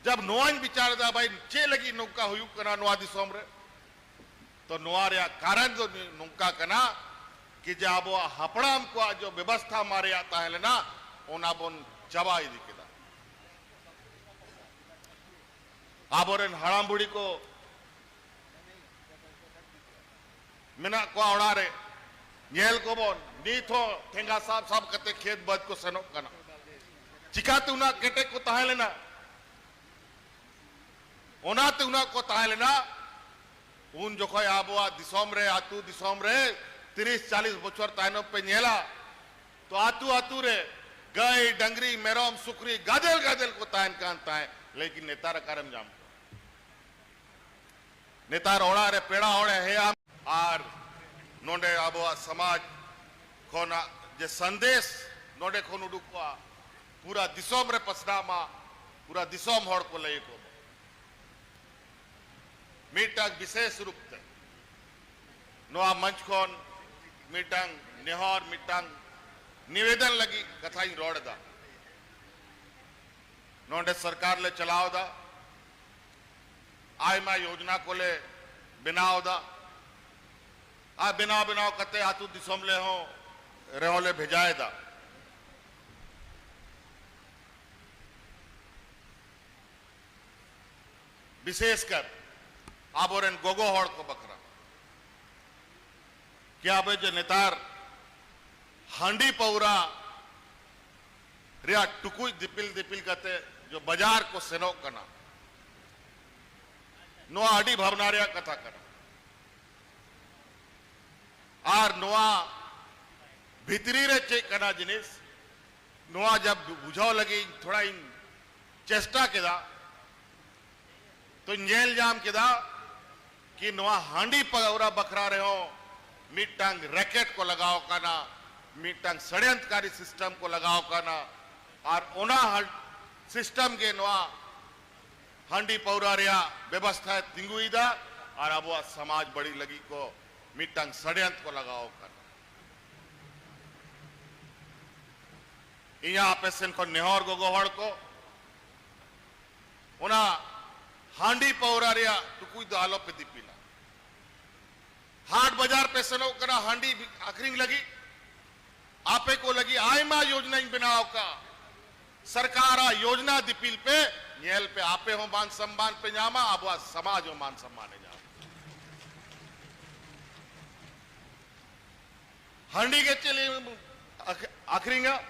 ᱡᱟᱵ ᱱᱚᱣᱟᱧ ᱵᱤᱪᱟᱨ ᱮᱫᱟ, ᱵᱷᱟᱭ, ᱪᱮᱫ ᱞᱟᱹᱜᱤᱫ ᱱᱚᱝᱠᱟ ᱦᱩᱭᱩᱜ ᱠᱟᱱᱟ ᱱᱚᱣᱟ ᱫᱤᱥᱚᱢ ᱨᱮ? ᱛᱚ ᱱᱚᱣᱟ ᱨᱮᱭᱟᱜ ᱠᱟᱨᱚᱱ ᱫᱚ ᱱᱚᱝᱠᱟ ᱠᱟᱱᱟ ᱠᱤ ᱡᱮ ᱟᱵᱚᱣᱟᱜ ᱦᱟᱯᱲᱟᱢ ᱠᱚᱣᱟᱜ ᱡᱚ ᱵᱮᱵᱚᱥᱛᱷᱟ ᱢᱟᱨᱮᱭᱟᱜ ᱛᱟᱦᱮᱸ ᱞᱮᱱᱟ, ᱚᱱᱟ ᱵᱚᱱ ᱪᱟᱵᱟ ᱤᱫᱤ ᱠᱮᱫᱟ᱾ ᱟᱵᱚᱨᱮᱱ ᱦᱟᱲᱟᱢ ᱵᱩᱲᱦᱤ ᱠᱚ ᱢᱮᱱᱟᱜ ᱠᱚᱣᱟ ᱚᱲᱟᱜ ᱨᱮ, ᱧᱮᱞ ᱠᱚᱵᱚᱱ, ᱱᱤᱛ ᱦᱚᱸ ᱴᱷᱮᱸᱜᱟ ᱥᱟᱵ ᱥᱟᱵ ᱠᱟᱛᱮ ᱠᱷᱮᱛ ᱵᱟᱹᱫᱽ ᱠᱚ ᱥᱮᱱᱚᱜ ᱠᱟᱱᱟ᱾ ᱪᱤᱠᱟᱛᱮ ᱩᱱᱟᱹᱜ ᱠᱮᱴᱮᱡ ᱠᱚ ᱛᱟᱦᱮᱸ ᱞᱮᱱᱟ? ᱚᱱᱟᱛᱮ ᱩᱱᱟᱹᱜ ᱠᱚ ᱛᱟᱦᱮᱸ ᱞᱮᱱᱟ᱾ ᱩᱱ ᱡᱚᱠᱷᱚᱡ ᱟᱵᱚᱣᱟᱜ ᱫᱤᱥᱚᱢ ᱨᱮ, ᱟᱹᱛᱩ ᱫᱤᱥᱚᱢ ᱨᱮ ᱛᱤᱨᱤᱥ ᱪᱟᱞᱤᱥ ᱵᱚᱪᱷᱚᱨ ᱛᱟᱭᱱᱚᱢ ᱯᱮ ᱧᱮᱞᱟ, ᱛᱚ ᱟᱹᱛᱩ ᱟᱹᱛᱩ ᱨᱮ ᱜᱟᱹᱭ, ᱰᱟᱝᱨᱤ, ᱢᱮᱨᱚᱢ, ᱥᱩᱠᱨᱤ ᱜᱟᱫᱮᱞ ᱜᱟᱫᱮᱞ ᱠᱚ ᱛᱟᱦᱮᱱ ᱠᱟᱱ ᱛᱟᱦᱮᱸᱫ, ᱞᱮᱠᱤᱱ ᱱᱮᱛᱟᱨ ᱚᱠᱟᱨᱮᱢ ᱧᱟᱢ ᱠᱚᱣᱟ? ᱱᱮᱛᱟᱨ ᱚᱲᱟᱜ ᱨᱮ ᱯᱮᱲᱟ ᱦᱚᱲᱮ ᱦᱮᱡ ᱟᱢ ᱟᱨ ᱱᱚᱰᱮ ᱟᱵᱚᱣᱟᱜ ᱥᱚᱢᱟᱡᱽ ᱠᱷᱚᱱᱟᱜ ᱡᱮ ᱥᱟᱸᱫᱮᱥ ᱱᱚᱰᱮ ᱠᱷᱚᱱ ᱩᱰᱩᱠᱚᱜᱼᱟ, ᱯᱩᱨᱟ ᱫᱤᱥᱚᱢ ᱨᱮ ᱯᱟᱥᱱᱟᱜ ᱢᱟ, ᱯᱩᱨᱟ ᱫᱤᱥᱚᱢ ᱦᱚᱲ ᱠᱚ ᱞᱟᱹᱭ ᱟᱠᱚ ᱢᱟ᱾ ᱢᱤᱫᱴᱟᱝ ᱵᱤᱥᱮᱥ ᱨᱩᱯ ᱛᱮ ᱱᱚᱣᱟ ᱢᱚᱧᱪ ᱠᱷᱚᱱ ᱢᱤᱫᱴᱟᱝ ᱱᱮᱦᱚᱨ, ᱢᱤᱫᱴᱟᱝ ᱱᱤᱵᱮᱫᱚᱱ ᱞᱟᱹᱜᱤᱫ ᱠᱟᱛᱷᱟᱧ ᱨᱚᱲ ᱮᱫᱟ᱾ ᱱᱚᱰᱮ ᱥᱚᱨᱠᱟᱨ ᱞᱮ ᱪᱟᱞᱟᱣ ᱮᱫᱟ, ᱟᱭᱢᱟ ᱭᱳᱡᱽᱱᱟ ᱠᱚᱞᱮ ᱵᱮᱱᱟᱣ ᱮᱫᱟ, ᱟᱨ ᱵᱮᱱᱟᱣ ᱵᱮᱱᱟᱣ ᱠᱟᱛᱮ ᱟᱹᱛᱩ ᱫᱤᱥᱚᱢ ᱞᱮ ᱦᱚᱸ ᱨᱮᱦᱚᱸ ᱞᱮ ᱵᱷᱮᱡᱟᱭᱮᱫᱟ᱾ ᱵᱤᱥᱮᱥ ᱠᱟᱨ ᱟᱵᱚᱨᱮᱱ ᱜᱚᱜᱚ ᱦᱚᱲ ᱠᱚ ᱵᱟᱠᱷᱨᱟ, ᱠᱤ ᱟᱵᱚ ᱡᱮ ᱱᱮᱛᱟᱨ ᱦᱟᱺᱰᱤ ᱯᱟᱹᱣᱨᱟ ᱨᱮᱭᱟᱜ ᱴᱩᱠᱩᱡ ᱫᱤᱯᱤᱞ ᱫᱤᱯᱤᱞ ᱠᱟᱛᱮ ᱡᱚ ᱵᱟᱡᱟᱨ ᱠᱚ ᱥᱮᱱᱚᱜ ᱠᱟᱱᱟ, ᱱᱚᱣᱟ ᱟᱹᱰᱤ ᱵᱷᱟᱵᱽᱱᱟ ᱨᱮᱭᱟᱜ ᱠᱟᱛᱷᱟ ᱠᱟᱱᱟ᱾ ᱟᱨ ᱱᱚᱣᱟ ᱵᱷᱤᱛᱨᱤ ᱨᱮ ᱪᱮᱫ ᱠᱟᱱᱟ ᱡᱤᱱᱤᱥ, ᱱᱚᱣᱟ ᱡᱟᱵ ᱵᱩᱡᱷᱟᱹᱣ ᱞᱟᱹᱜᱤᱫ ᱤᱧ ᱛᱷᱚᱲᱟ ᱤᱧ ᱪᱮᱥᱴᱟ ᱠᱮᱫᱟ, ᱛᱚᱧ ᱧᱮᱞ ᱧᱟᱢ ᱠᱮᱫᱟ ᱠᱤ ᱱᱚᱣᱟ ᱦᱟᱺᱰᱤ ᱯᱟᱹᱣᱨᱟ ᱵᱟᱠᱷᱨᱟ ᱨᱮᱦᱚᱸ ᱢᱤᱫᱴᱟᱝ ᱨᱮᱠᱮᱴ ᱠᱚ ᱞᱟᱜᱟᱣ ᱠᱟᱱᱟ, ᱢᱤᱫᱴᱟᱝ ᱥᱟᱰᱮᱭᱚᱱᱛᱠᱟᱨᱤ ᱥᱤᱥᱴᱮᱢ ᱠᱚ ᱞᱟᱜᱟᱣ ᱠᱟᱱᱟ᱾ ᱟᱨ ᱚᱱᱟ ᱦᱟᱞ-, ᱥᱤᱥᱴᱮᱢ ᱜᱮ ᱱᱚᱣᱟ ᱦᱟᱺᱰᱤ ᱯᱟᱹᱣᱨᱟ ᱨᱮᱭᱟᱜ ᱵᱮᱵᱚᱥᱛᱷᱟᱭ ᱛᱤᱸᱜᱩᱭᱮᱫᱟ ᱟᱨ ᱟᱵᱚᱣᱟᱜ ᱥᱚᱢᱟᱡᱽ ᱵᱟᱹᱲᱤᱡ ᱞᱟᱹᱜᱤᱫ ᱠᱚ ᱢᱤᱫᱴᱟᱝ ᱥᱟᱰᱮᱭᱚᱱᱛ ᱠᱚ ᱞᱟᱜᱟᱣ ᱠᱟᱱᱟ᱾ ᱤᱧᱟᱹᱜ ᱟᱯᱮ ᱥᱮᱱ ᱠᱷᱚᱱ ᱱᱮᱦᱚᱨ, ᱜᱚᱜᱚ ᱦᱚᱲ ᱠᱚ, ᱚᱱᱟ ᱦᱟᱺᱰᱤ ᱯᱟᱹᱣᱨᱟ ᱨᱮᱭᱟᱜ ᱴᱩᱠᱩᱡ ᱫᱚ ᱟᱞᱚᱯᱮ ᱫᱤᱯᱤᱞᱟ᱾ ᱦᱟᱴ ᱵᱟᱡᱟᱨ ᱯᱮ ᱥᱮᱱᱚᱜ ᱠᱟᱱᱟ ᱦᱟᱺᱰᱤ ᱟᱹᱠᱷᱨᱤᱧ ᱞᱟᱹᱜᱤᱫ, ᱟᱯᱮ ᱠᱚ ᱞᱟᱹᱜᱤᱫ ᱟᱭᱢᱟ ᱭᱳᱡᱽᱱᱟᱧ ᱵᱮᱱᱟᱣ ᱟᱠᱟᱫᱼᱟ᱾ ᱥᱚᱨᱠᱟᱨᱟᱜ ᱭᱳᱡᱽᱱᱟ ᱫᱤᱯᱤᱞ ᱯᱮ, ᱧᱮᱞ ᱯᱮ, ᱟᱯᱮ ᱦᱚᱸ ᱢᱟᱱ ᱥᱚᱢᱢᱟᱱ ᱯᱮ ᱧᱟᱢᱟ, ᱟᱵᱚᱣᱟᱜ ᱥᱚᱢᱟᱡᱽ ᱦᱚᱸ ᱢᱟᱱ ᱥᱚᱢᱢᱟᱱᱮ ᱧᱟᱢᱟ᱾ ᱦᱟᱺᱰᱤ ᱜᱮ ᱪᱮᱫ ᱞᱟᱹᱜᱤᱫ ᱟᱹᱠ-, ᱟᱹᱠᱷᱨᱤᱧᱟ?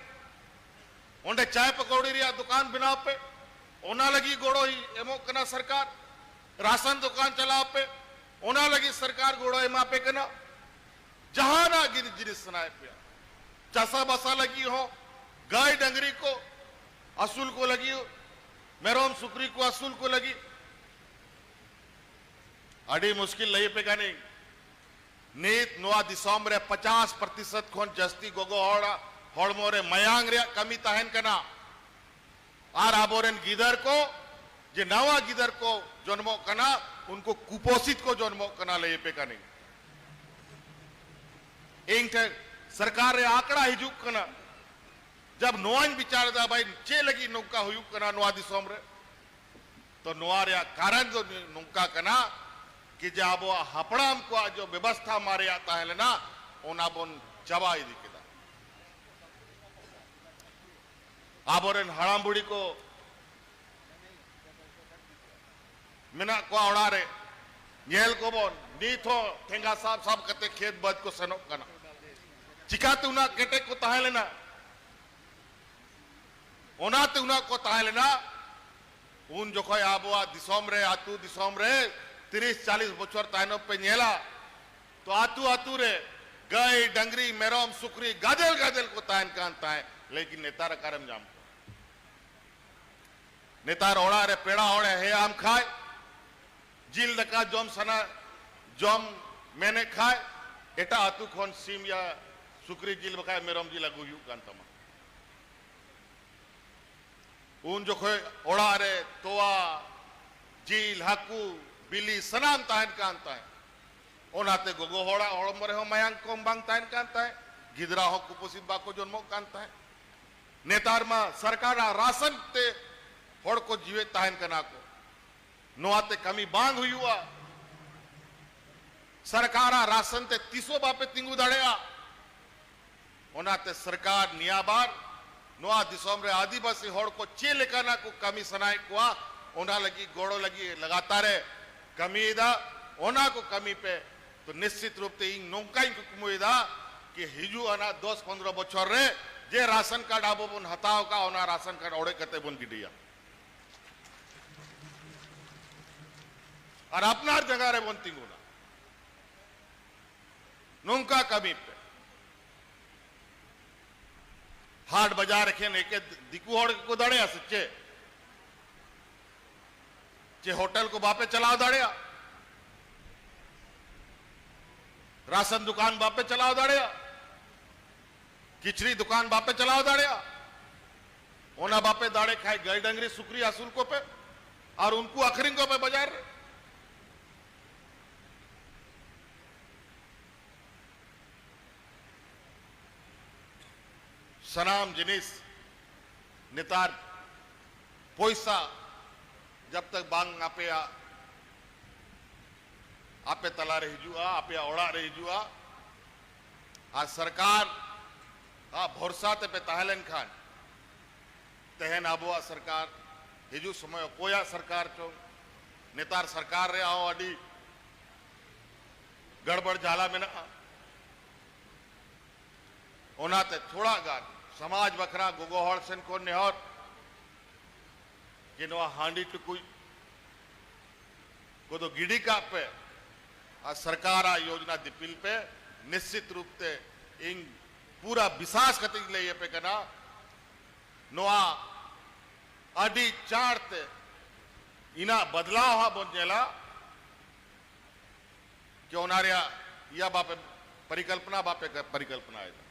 ᱚᱸᱰᱮ ᱪᱟᱭ ᱯᱟᱠᱚᱲᱤ ᱨᱮᱭᱟᱜ ᱫᱚᱠᱟᱱ ᱵᱮᱱᱟᱣ ᱯᱮ, ᱚᱱᱟ ᱞᱟᱹᱜᱤᱫ ᱜᱚᱲᱚᱭ ᱮᱢᱚᱜ ᱠᱟᱱᱟ ᱥᱚᱨᱠᱟᱨ᱾ ᱨᱟᱥᱚᱱ ᱫᱚᱠᱟᱱ ᱪᱟᱞᱟᱣ ᱯᱮ, ᱚᱱᱟ ᱞᱟᱹᱜᱤᱫ ᱥᱚᱨᱠᱟᱨ ᱜᱚᱲᱚᱭ ᱮᱢᱟ ᱯᱮ ᱠᱟᱱᱟ᱾ ᱡᱟᱦᱟᱱᱟᱜ ᱜᱮ ᱡᱤᱱᱤᱥ ᱥᱟᱱᱟᱭᱮᱫ ᱯᱮᱭᱟ, ᱪᱟᱥᱟᱵᱟᱥᱟ ᱞᱟᱹᱜᱤᱫ ᱦᱚᱸ, ᱜᱟᱹᱭ ᱰᱟᱹᱝᱨᱤ ᱠᱚ ᱟᱹᱥᱩᱞ ᱠᱚ ᱞᱟᱹᱜᱤᱫ, ᱢᱮᱨᱚᱢ ᱥᱩᱠᱨᱤ ᱠᱚ ᱟᱹᱥᱩᱞ ᱠᱚ ᱞᱟᱹᱜᱤᱫ, ᱟᱹᱰᱤ ᱢᱩᱥᱠᱤᱞ ᱞᱟᱹᱭ ᱯᱮ ᱠᱟᱹᱱᱟᱹᱧ᱾ ᱱᱤᱛ ᱱᱚᱣᱟ ᱫᱤᱥᱚᱢ ᱨᱮ ᱯᱚᱪᱟᱥ ᱯᱨᱚᱛᱤᱥᱚᱛ ᱠᱷᱚᱱ ᱡᱟᱹᱥᱛᱤ ᱜᱚᱜᱚ ᱦᱚᱲᱟᱜ ᱦᱚᱲᱢᱚ ᱨᱮ ᱢᱟᱭᱟᱝ ᱨᱮᱭᱟᱜ ᱠᱟᱹᱢᱤ ᱛᱟᱦᱮᱱ ᱠᱟᱱᱟ᱾ ᱟᱨ ᱟᱵᱚᱨᱮᱱ ᱜᱤᱫᱟᱹᱨ ᱠᱚ, ᱡᱮ ᱱᱟᱣᱟ ᱜᱤᱫᱟᱹᱨ ᱠᱚ ᱡᱚᱱᱢᱚᱜ ᱠᱟᱱᱟ, ᱩᱱᱠᱩ ᱠᱩᱯᱚᱥᱤᱛ ᱠᱚ ᱡᱚᱱᱢᱚᱜ ᱠᱟᱱᱟ, ᱞᱟᱹᱭ ᱯᱮ ᱠᱟᱹᱱᱟᱹᱧ᱾ ᱤᱧ ᱴᱷᱮᱱ ᱥᱚᱨᱠᱟᱨ ᱨᱮ ᱟᱸᱠᱲᱟ ᱦᱤᱡᱩᱜ ᱠᱟᱱᱟ᱾ ᱡᱟᱵ ᱱᱚᱣᱟᱧ ᱵᱤᱪᱟᱨ ᱮᱫᱟ, ᱵᱷᱟᱭ, ᱪᱮᱫ ᱞᱟᱹᱜᱤᱫ ᱱᱚᱝᱠᱟ ᱦᱩᱭᱩᱜ ᱠᱟᱱᱟ ᱱᱚᱣᱟ ᱫᱤᱥᱚᱢ ᱨᱮ? ᱛᱚ ᱱᱚᱣᱟ ᱨᱮᱭᱟᱜ ᱠᱟᱨᱚᱱ ᱫᱚ ᱱᱚᱝᱠᱟ ᱠᱟᱱᱟ ᱠᱤ ᱡᱮ ᱟᱵᱚᱣᱟᱜ ᱦᱟᱯᱲᱟᱢ ᱠᱚᱣᱟᱜ ᱡᱚ ᱵᱮᱵᱚᱥᱛᱷᱟ ᱢᱟᱨᱮᱭᱟᱜ ᱛᱟᱦᱮᱸ ᱞᱮᱱᱟ, ᱚᱱᱟ ᱵᱚᱱ ᱪᱟᱵᱟ ᱤᱫᱤ ᱠᱮᱫᱟ᱾ ᱟᱵᱚᱨᱮᱱ ᱦᱟᱲᱟᱢ ᱵᱩᱲᱦᱤ ᱠᱚ ᱢᱮᱱᱟᱜ ᱠᱚᱣᱟ ᱚᱲᱟᱜ ᱨᱮ, ᱧᱮᱞ ᱠᱚᱵᱚᱱ, ᱱᱤᱛ ᱦᱚᱸ ᱴᱷᱮᱸᱜᱟ ᱥᱟᱵ ᱥᱟᱵ ᱠᱟᱛᱮ ᱠᱷᱮᱛ ᱵᱟᱹᱫᱽ ᱠᱚ ᱥᱮᱱᱚᱜ ᱠᱟᱱᱟ᱾ ᱪᱤᱠᱟᱛᱮ ᱩᱱᱟᱹᱜ ᱠᱮᱴᱮᱡ ᱠᱚ ᱛᱟᱦᱮᱸ ᱞᱮᱱᱟ? ᱚᱱᱟᱛᱮ ᱩᱱᱟᱹᱜ ᱠᱚ ᱛᱟᱦᱮᱸ ᱞᱮᱱᱟ᱾ ᱩᱱ ᱡᱚᱠᱷᱚᱡ ᱟᱵᱚᱣᱟᱜ ᱫᱤᱥᱚᱢ ᱨᱮ, ᱟᱹᱛᱩ ᱫᱤᱥᱚᱢ ᱨᱮ ᱛᱤᱨᱤᱥ ᱪᱟᱞᱤᱥ ᱵᱚᱪᱷᱚᱨ ᱛᱟᱭᱱᱚᱢ ᱯᱮ ᱧᱮᱞᱟ, ᱛᱚ ᱟᱹᱛᱩ ᱟᱹᱛᱩ ᱨᱮ ᱜᱟᱹᱭ, ᱰᱟᱝᱨᱤ, ᱢᱮᱨᱚᱢ, ᱥᱩᱠᱨᱤ ᱜᱟᱫᱮᱞ ᱜᱟᱫᱮᱞ ᱠᱚ ᱛᱟᱦᱮᱱ ᱠᱟᱱ ᱛᱟᱦᱮᱸᱫ, ᱞᱮᱠᱤᱱ ᱱᱮᱛᱟᱨ ᱚᱠᱟᱨᱮᱢ ᱧᱟᱢ ᱠᱚᱣᱟ? ᱱᱮᱛᱟᱨ ᱚᱲᱟᱜ ᱨᱮ ᱯᱮᱲᱟ ᱦᱚᱲᱮ ᱦᱮᱡ ᱟᱢ ᱠᱷᱟᱡ, ᱡᱤᱞ ᱫᱟᱠᱟ ᱡᱚᱢ ᱥᱟᱱᱟ, ᱡᱚᱢ ᱢᱮᱱᱮᱫ ᱠᱷᱟᱡ, ᱮᱴᱟᱜ ᱟᱹᱛᱩ ᱠᱷᱚᱱ ᱥᱤᱢ ᱭᱟ ᱥᱩᱠᱨᱤ ᱡᱤᱞ ᱵᱟᱠᱷᱟᱡ ᱢᱮᱨᱚᱢ ᱡᱤᱞ ᱟᱹᱜᱩ ᱦᱩᱭᱩᱜ ᱠᱟᱱ ᱛᱟᱢᱟ᱾ ᱩᱱ ᱡᱚᱠᱷᱚᱡ ᱚᱲᱟᱜ ᱨᱮ ᱛᱚᱣᱟ, ᱡᱤᱞ, ᱦᱟᱹᱠᱩ, ᱵᱤᱞᱤ ᱥᱟᱱᱟᱢ ᱛᱟᱦᱮᱱ ᱠᱟᱱ ᱛᱟᱦᱮᱸᱫ᱾ ᱚᱱᱟᱛᱮ ᱜᱚᱜᱚ ᱦᱚᱲᱟᱜ ᱦᱚᱲᱢᱚ ᱨᱮᱦᱚᱸ ᱢᱟᱭᱟᱝ ᱠᱚᱢ ᱵᱟᱝ ᱛᱟᱦᱮᱱ ᱠᱟᱱ ᱛᱟᱦᱮᱸᱫ, ᱜᱤᱫᱽᱨᱟᱹ ᱦᱚᱸ ᱠᱩᱯᱚᱥᱤᱛ ᱵᱟᱠᱚ ᱡᱚᱱᱢᱚᱜ ᱠᱟᱱ ᱛᱟᱦᱮᱸᱫ᱾ ᱱᱮᱛᱟᱨ ᱢᱟ ᱥᱚᱨᱠᱟᱨᱟᱜ ᱨᱟᱥᱚᱱ ᱛᱮ ᱦᱚᱲ ᱠᱚ ᱡᱤᱣᱮᱫ ᱛᱟᱦᱮᱱ ᱠᱟᱱᱟ ᱠᱚ᱾ ᱱᱚᱣᱟ ᱛᱮ ᱠᱟᱹᱢᱤ ᱵᱟᱝ ᱦᱩᱭᱩᱜᱼᱟ᱾ ᱥᱚᱨᱠᱟᱨᱟᱜ ᱨᱟᱥᱚᱱ ᱛᱮ ᱛᱤᱥ ᱦᱚᱸ ᱵᱟᱯᱮ ᱛᱤᱸᱜᱩ ᱫᱟᱲᱮᱭᱟᱜᱼᱟ᱾ ᱚᱱᱟᱛᱮ ᱥᱚᱨᱠᱟᱨ ᱱᱤᱭᱟᱹ ᱵᱟᱨ ᱱᱚᱣᱟ ᱫᱤᱥᱚᱢ ᱨᱮ ᱟᱹᱫᱤᱵᱟᱹᱥᱤ ᱦᱚᱲ ᱠᱚ ᱪᱮᱫ ᱞᱮᱠᱟᱱᱟᱜ ᱠᱚ ᱠᱟᱹᱢᱤ ᱥᱟᱱᱟᱭᱮᱫ ᱠᱚᱣᱟ, ᱚᱱᱟ ᱞᱟᱹᱜᱤᱫ ᱜᱚᱲᱚ ᱞᱟᱹᱜᱤᱫ ᱞᱟᱜᱟᱛᱟᱨ ᱮ ᱠᱟᱹᱢᱤᱭᱮᱫᱟ᱾ ᱚᱱᱟ ᱠᱚ ᱠᱟᱹᱢᱤ ᱯᱮ᱾ ᱛᱚ ᱱᱤᱥᱪᱤᱛ ᱨᱩᱯ ᱛᱮ ᱤᱧ ᱱᱚᱝᱠᱟᱧ ᱠᱩᱠᱢᱩᱭᱮᱫᱟ ᱠᱤ ᱦᱤᱡᱩᱜ ᱟᱱᱟᱜ ᱫᱚᱥ ᱯᱚᱱᱫᱽᱨᱚ ᱵᱚᱪᱷᱚᱨ ᱨᱮ ᱡᱮ ᱨᱟᱥᱚᱱ ᱠᱟᱨᱰ ᱟᱵᱚ ᱵᱚᱱ ᱦᱟᱛᱟᱣ ᱠᱟᱜ, ᱚᱱᱟ ᱨᱟᱥᱚᱱ ᱠᱟᱨᱰ ᱚᱲᱮᱡ ᱠᱟᱛᱮ ᱵᱚᱱ ᱜᱤᱰᱤᱭᱟ ᱟᱨ ᱟᱯᱱᱟᱨ ᱡᱟᱭᱜᱟ ᱨᱮᱵᱚᱱ ᱛᱤᱸᱜᱩᱱᱟ᱾ ᱱᱚᱝᱠᱟ ᱠᱟᱹᱢᱤ ᱯᱮ᱾ ᱦᱟᱴ ᱵᱟᱡᱟᱨ ᱮᱠᱷᱮᱱ ᱮᱠᱮ ᱫᱤᱠᱩ ᱦᱚᱲ ᱜᱮᱠᱚ ᱫᱟᱲᱮᱭᱟᱜᱼᱟ ᱥᱮ ᱪᱮᱫ? ᱪᱮ ᱦᱳᱴᱮᱞ ᱠᱚ ᱵᱟᱯᱮ ᱪᱟᱞᱟᱣ ᱫᱟᱲᱮᱭᱟᱜᱼᱟ? ᱨᱟᱥᱚᱱ ᱫᱚᱠᱟᱱ ᱵᱟᱯᱮ ᱪᱟᱞᱟᱣ ᱫᱟᱲᱮᱭᱟᱜᱼᱟ? ᱠᱤᱪᱨᱤᱡ ᱫᱚᱠᱟᱱ ᱵᱟᱯᱮ ᱪᱟᱞᱟᱣ ᱫᱟᱲᱮᱭᱟᱜᱼᱟ? ᱚᱱᱟ ᱵᱟᱯᱮ ᱫᱟᱲᱮ ᱠᱷᱟᱡ ᱜᱟᱹᱭ ᱰᱟᱝᱨᱤ ᱥᱩᱠᱨᱤ ᱟᱹᱥᱩᱞ ᱠᱚᱯᱮ ᱟᱨ ᱩᱱᱠᱩ ᱟᱹᱠᱷᱨᱤᱧ ᱠᱚᱯᱮ ᱵᱟᱡᱟᱨ ᱨᱮ᱾ ᱥᱟᱱᱟᱢ ᱡᱤᱱᱤᱥ ᱱᱮᱛᱟᱨ ᱯᱚᱭᱥᱟ ᱡᱟᱵ ᱛᱟᱠ ᱵᱟᱝ ᱟᱯᱮᱭᱟᱜ, ᱟᱯᱮ ᱛᱟᱞᱟᱨᱮ ᱦᱤᱡᱩᱜᱼᱟ, ᱟᱯᱮᱭᱟᱜ ᱚᱲᱟᱜ ᱨᱮ ᱦᱤᱡᱩᱜᱼᱟ, ᱟᱨ ᱥᱚᱨᱠᱟᱨ ᱟᱜ ᱵᱷᱚᱨᱥᱟ ᱛᱮᱯᱮ ᱛᱟᱦᱮᱸ ᱞᱮᱱᱠᱷᱟᱱ, ᱛᱮᱦᱮᱧ ᱟᱵᱚᱣᱟᱜ ᱥᱚᱨᱠᱟᱨ, ᱦᱤᱡᱩᱜ ᱥᱚᱢᱚᱭ ᱚᱠᱚᱭᱟᱜ ᱥᱚᱨᱠᱟᱨ ᱪᱚᱝ, ᱱᱮᱛᱟᱨ ᱥᱚᱨᱠᱟᱨ ᱨᱮᱭᱟᱜ ᱦᱚᱸ ᱟᱹᱰᱤ ᱜᱟᱲᱵᱟᱲ ᱡᱷᱟᱞᱟ ᱢᱮᱱᱟᱜᱼᱟ᱾ ᱚᱱᱟᱛᱮ ᱛᱷᱚᱲᱟ ᱜᱟᱱ ᱥᱚᱢᱟᱡᱽ ᱵᱟᱠᱷᱨᱟ ᱜᱚᱜᱚ ᱦᱚᱲ ᱥᱮᱱ ᱠᱷᱚᱱ ᱱᱮᱦᱚᱨ ᱡᱮ ᱱᱚᱣᱟ ᱦᱟᱺᱰᱤ ᱴᱩᱠᱩᱡ ᱠᱚᱫᱚ ᱜᱤᱰᱤ ᱠᱟᱜ ᱯᱮ ᱟᱨ ᱥᱚᱨᱠᱟᱨᱟᱜ ᱭᱳᱡᱽᱱᱟ ᱫᱤᱯᱤᱞ ᱯᱮ᱾ ᱱᱤᱥᱪᱤᱛ ᱨᱩᱯ ᱛᱮ ᱤᱧ ᱯᱩᱨᱟ ᱵᱤᱥᱟᱥ ᱠᱟᱛᱮ ᱤᱧ ᱞᱟᱹᱭ ᱟᱯᱮ ᱠᱟᱱᱟ, ᱱᱚᱣᱟ ᱟᱹᱰᱤ ᱪᱟᱬ ᱛᱮ ᱤᱱᱟᱹᱜ ᱵᱟᱫᱞᱟᱣ ᱦᱟᱸᱜ ᱵᱚᱱ ᱧᱮᱞᱟ᱾ ᱠᱤ ᱚᱱᱟ ᱨᱮᱭᱟᱜ ᱤᱭᱟᱹ ᱵᱟᱯᱮ ᱯᱚᱨᱤᱠᱚᱞᱯᱚᱱᱟ ᱵᱟᱯᱮ ᱯᱚᱨᱤᱠᱚᱞᱯᱚᱱᱟᱭᱮᱫᱟ᱾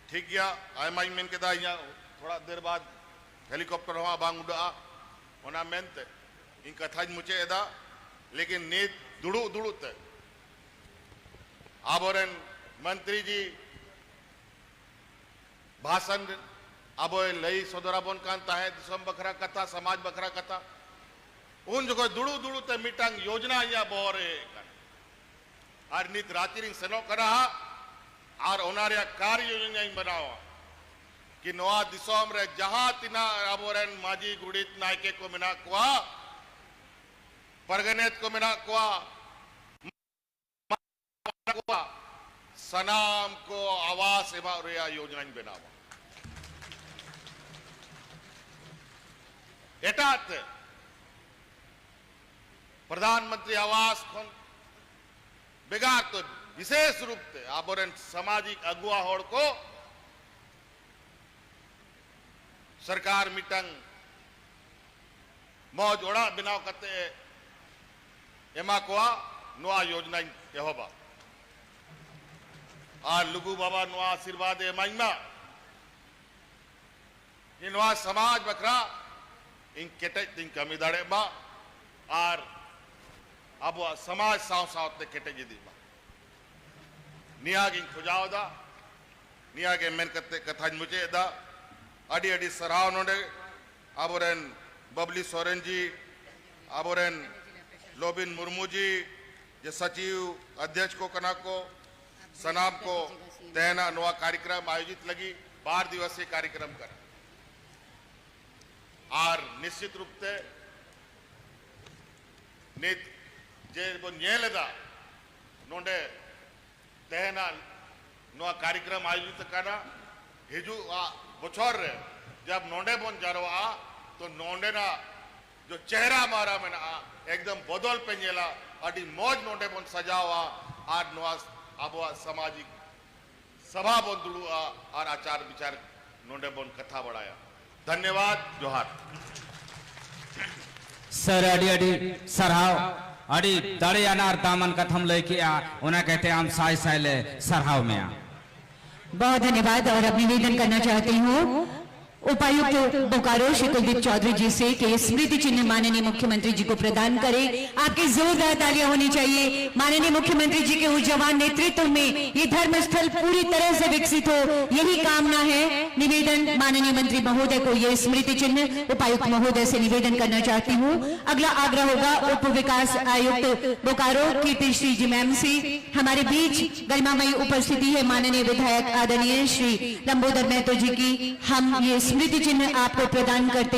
ᱴᱷᱤᱠ ᱜᱮᱭᱟ, ᱟᱭᱢᱟᱧ ᱢᱮᱱ ᱠᱮᱫᱟ, ᱤᱧᱟᱹᱜ ᱛᱷᱚᱲᱟ ᱫᱮᱨ ᱵᱟᱫ ᱦᱮᱞᱤᱠᱚᱯᱴᱟᱨ ᱦᱚᱸ ᱵᱟᱝ ᱩᱰᱟᱹᱜᱼᱟ, ᱚᱱᱟ ᱢᱮᱱᱛᱮ ᱤᱧ ᱠᱟᱛᱷᱟᱧ ᱢᱩᱪᱟᱹᱫ ᱮᱫᱟ᱾ ᱞᱮᱠᱤᱱ ᱱᱤᱛ ᱫᱩᱲᱩᱵ ᱫᱩᱲᱩᱵ ᱛᱮ ᱟᱵᱚᱨᱮᱱ ᱢᱚᱱᱛᱨᱤ ᱡᱤ ᱵᱷᱟᱥᱚᱱ ᱨᱮ ᱟᱵᱚᱭ ᱞᱟᱹᱭ ᱥᱚᱫᱚᱨ ᱟᱵᱚᱱ ᱠᱟᱱ ᱛᱟᱦᱮᱸᱫ ᱫᱤᱥᱚᱢ ᱵᱟᱠᱷᱨᱟ ᱠᱟᱛᱷᱟ, ᱥᱚᱢᱟᱡᱽ ᱵᱟᱠᱷᱨᱟ ᱠᱟᱛᱷᱟ᱾ ᱩᱱ ᱡᱚᱠᱷᱚᱱ ᱫᱩᱲᱩᱵ ᱫᱩᱲᱩᱵ ᱛᱮ ᱢᱤᱫᱴᱟᱝ ᱭᱳᱡᱽᱱᱟ ᱤᱧᱟᱹᱜ ᱵᱚᱦᱚᱜ ᱨᱮ ᱦᱮᱡ ᱟᱠᱟᱱᱟ᱾ ᱟᱨ ᱱᱤᱛ ᱨᱟᱸᱪᱤ ᱨᱤᱧ ᱥᱮᱱᱚᱜ ᱠᱟᱱᱟ ᱦᱟᱸᱜ, ᱟᱨ ᱚᱱᱟ ᱨᱮᱭᱟᱜ ᱠᱟᱨ ᱭᱳᱡᱽᱱᱟᱧ ᱵᱮᱱᱟᱣᱟ ᱠᱤ ᱱᱚᱣᱟ ᱫᱤᱥᱚᱢ ᱨᱮ ᱡᱟᱦᱟᱸ ᱛᱤᱱᱟᱹᱜ ᱟᱵᱚᱨᱮᱱ ᱢᱟᱹᱡᱷᱤ, ᱜᱚᱰᱮᱛ, ᱱᱟᱭᱠᱮ ᱠᱚ ᱢᱮᱱᱟᱜ ᱠᱚᱣᱟ, ᱯᱟᱨᱜᱟᱱᱮᱛ ᱠᱚ ᱢᱮᱱᱟᱜ ᱠᱚᱣᱟ, ᱠᱚᱣᱟ, ᱥᱟᱱᱟᱢ ᱠᱚ ᱟᱣᱟᱥ ᱮᱢᱚᱜ ᱨᱮᱭᱟᱜ ᱭᱳᱡᱽᱱᱟᱧ ᱵᱮᱱᱟᱣᱟ᱾ ᱮᱴᱟᱜ ᱛᱮ ᱯᱨᱚᱫᱷᱟᱱ ᱢᱚᱱᱛᱨᱤ ᱟᱣᱟᱥ ᱠᱷᱚᱱ ᱵᱷᱮᱜᱟᱨ ᱛᱮ ᱵᱤᱥᱮᱥ ᱨᱩᱯ ᱛᱮ ᱟᱵᱚᱨᱮᱱ ᱥᱟᱢᱟᱡᱤᱠ ᱟᱹᱜᱩᱣᱟ ᱦᱚᱲ ᱠᱚ ᱥᱚᱨᱠᱟᱨ ᱢᱤᱫᱴᱟᱝ ᱢᱚᱡᱽ ᱚᱲᱟᱜ ᱵᱮᱱᱟᱣ ᱠᱟᱛᱮ ᱮᱢᱟ ᱠᱚᱣᱟ, ᱱᱚᱣᱟ ᱭᱳᱡᱽᱱᱟᱧ ᱮᱦᱚᱵᱟ᱾ ᱟᱨ ᱞᱩᱜᱩ ᱵᱟᱵᱟ ᱱᱚᱣᱟ ᱟᱥᱤᱨᱵᱟᱫᱽ ᱮ ᱮᱢᱟᱹᱧ ᱢᱟ, ᱡᱮ ᱱᱚᱣᱟ ᱥᱚᱢᱟᱡᱽ ᱵᱟᱠᱷᱨᱟ ᱤᱧ ᱠᱮᱴᱮᱡ ᱛᱤᱧ ᱠᱟᱹᱢᱤ ᱫᱟᱲᱮᱭᱟᱜ ᱢᱟ ᱟᱨ ᱟᱵᱚᱣᱟᱜ ᱥᱚᱢᱟᱡᱽ ᱥᱟᱶ ᱥᱟᱶᱛᱮ ᱠᱮᱴᱮᱡ ᱤᱫᱤᱜ ᱢᱟ᱾ ᱱᱤᱭᱟᱹ ᱜᱤᱧ ᱠᱷᱚᱡᱟᱣ ᱮᱫᱟ᱾ ᱱᱤᱭᱟᱹ ᱜᱮ ᱢᱮᱱ ᱠᱟᱛᱮ ᱠᱟᱛᱷᱟᱧ ᱢᱩᱪᱟᱹᱫ ᱮᱫᱟ᱾ ᱟᱹᱰᱤ ᱟᱹᱰᱤ ᱥᱟᱨᱦᱟᱣ ᱱᱚᱰᱮ ᱟᱵᱚᱨᱮᱱ ᱵᱟᱵᱞᱤ ᱥᱚᱨᱮᱱ ᱡᱤ, ᱟᱵᱚᱨᱮᱱ ᱞᱚᱵᱤᱱ ᱢᱩᱨᱢᱩ ᱡᱤ, ᱡᱮ ᱥᱟᱪᱤᱣ ᱚᱫᱷᱭᱚᱠᱷ ᱠᱚ ᱠᱟᱱᱟ ᱠᱚ, ᱥᱟᱱᱟᱢ ᱠᱚ ᱛᱮᱦᱮᱧᱟᱜ ᱱᱚᱣᱟ ᱠᱟᱨᱭᱚᱠᱨᱚᱢ ᱟᱭᱳᱡᱤᱛ ᱞᱟᱹᱜᱤᱫ ᱵᱟᱨ ᱫᱤᱣᱟᱥᱤ ᱠᱟᱨᱭᱚᱠᱨᱚᱢ ᱠᱟᱱᱟ᱾ ᱟᱨ ᱱᱤᱥᱪᱤᱛ ᱨᱩᱯ ᱛᱮ ᱱᱤᱛ ᱡᱮ ᱵᱚᱱ ᱧᱮᱞ ᱮᱫᱟ ᱱᱚᱰᱮ ᱛᱮᱦᱮᱧᱟᱜ ᱱᱚᱣᱟ ᱠᱟᱨᱭᱚᱠᱨᱚᱢ ᱟᱭᱳᱡᱤᱛ ᱟᱠᱟᱱᱟ, ᱦᱤᱡᱩᱜ ᱵᱚᱪᱷᱚᱨ ᱨᱮ ᱡᱟᱵ ᱱᱚᱰᱮ ᱵᱚᱱ ᱡᱟᱨᱣᱟᱜᱼᱟ, ᱛᱚ ᱱᱚᱰᱮᱱᱟᱜ ᱡᱚ ᱪᱮᱦᱨᱟ ᱢᱟᱨᱟ ᱢᱮᱱᱟᱜᱼᱟ, ᱮᱠᱫᱚᱢ ᱵᱚᱫᱚᱞ ᱯᱮ ᱧᱮᱞᱟ᱾ ᱟᱹᱰᱤ ᱢᱚᱡᱽ ᱱᱚᱰᱮ ᱵᱚᱱ ᱥᱟᱡᱟᱣᱟ ᱟᱨ ᱱᱚᱣᱟ ᱟᱵᱚᱣᱟᱜ ᱥᱟᱢᱟᱡᱤᱠ ᱥᱟᱵᱷᱟ ᱵᱚᱱ ᱫᱩᱲᱩᱵᱼᱟ ᱟᱨ ᱟᱪᱟᱨ ᱵᱤᱪᱟᱨ ᱱᱚᱰᱮ ᱵᱚᱱ ᱠᱟᱛᱷᱟ ᱵᱟᱲᱟᱭᱟ᱾ ᱫᱷᱚᱱᱭᱚᱵᱟᱫ, ᱡᱚᱦᱟᱨ᱾ ᱥᱟᱨ, ᱟᱹᱰᱤ ᱟᱹᱰᱤ ᱥᱟᱨᱦᱟᱣ᱾ ᱟᱹᱰᱤ ᱫᱟᱲᱮᱭᱟᱱ ᱟᱨ ᱫᱟᱢᱟᱱ ᱠᱟᱛᱷᱟᱢ ᱞᱟᱹᱭ ᱠᱮᱜᱼᱟ, ᱚᱱᱟ ᱠᱟᱭᱛᱮ ᱟᱢ ᱥᱟᱭ ᱥᱟᱭ ᱞᱮ ᱥᱟᱨᱦᱟᱣ ᱢᱮᱭᱟ᱾ बहुत धन्यवाद। और अब निवेदन करना चाहती हूँ उपायुक्त बोकारो श्री कुलदीप चौधरी जी से कि ये स्मृति चिन्ह माननीय मुख्यमंत्री जी को प्रदान करें। आपकी जोरदार तालियां होनी चाहिए। माननीय मुख्यमंत्री जी के ऊर्जावान नेतृत्व में ये धर्मस्थल पूरी तरह से विकसित हो, यही कामना है। निवेदन माननीय मंत्री महोदय को ये स्मृति चिन्ह उपायुक्त महोदय से निवेदन करना चाहती हूँ। अगला आग्रह होगा उप विकास आयुक्त बोकारो कीर्ति श्री जी मैम से। हमारे बीच गरिमामयी उपस्थिति है माननीय विधायक आदरणीय श्री लंबोदर महतो जी की। हम ये स्मृति चिन्ह आपको प्रदान करते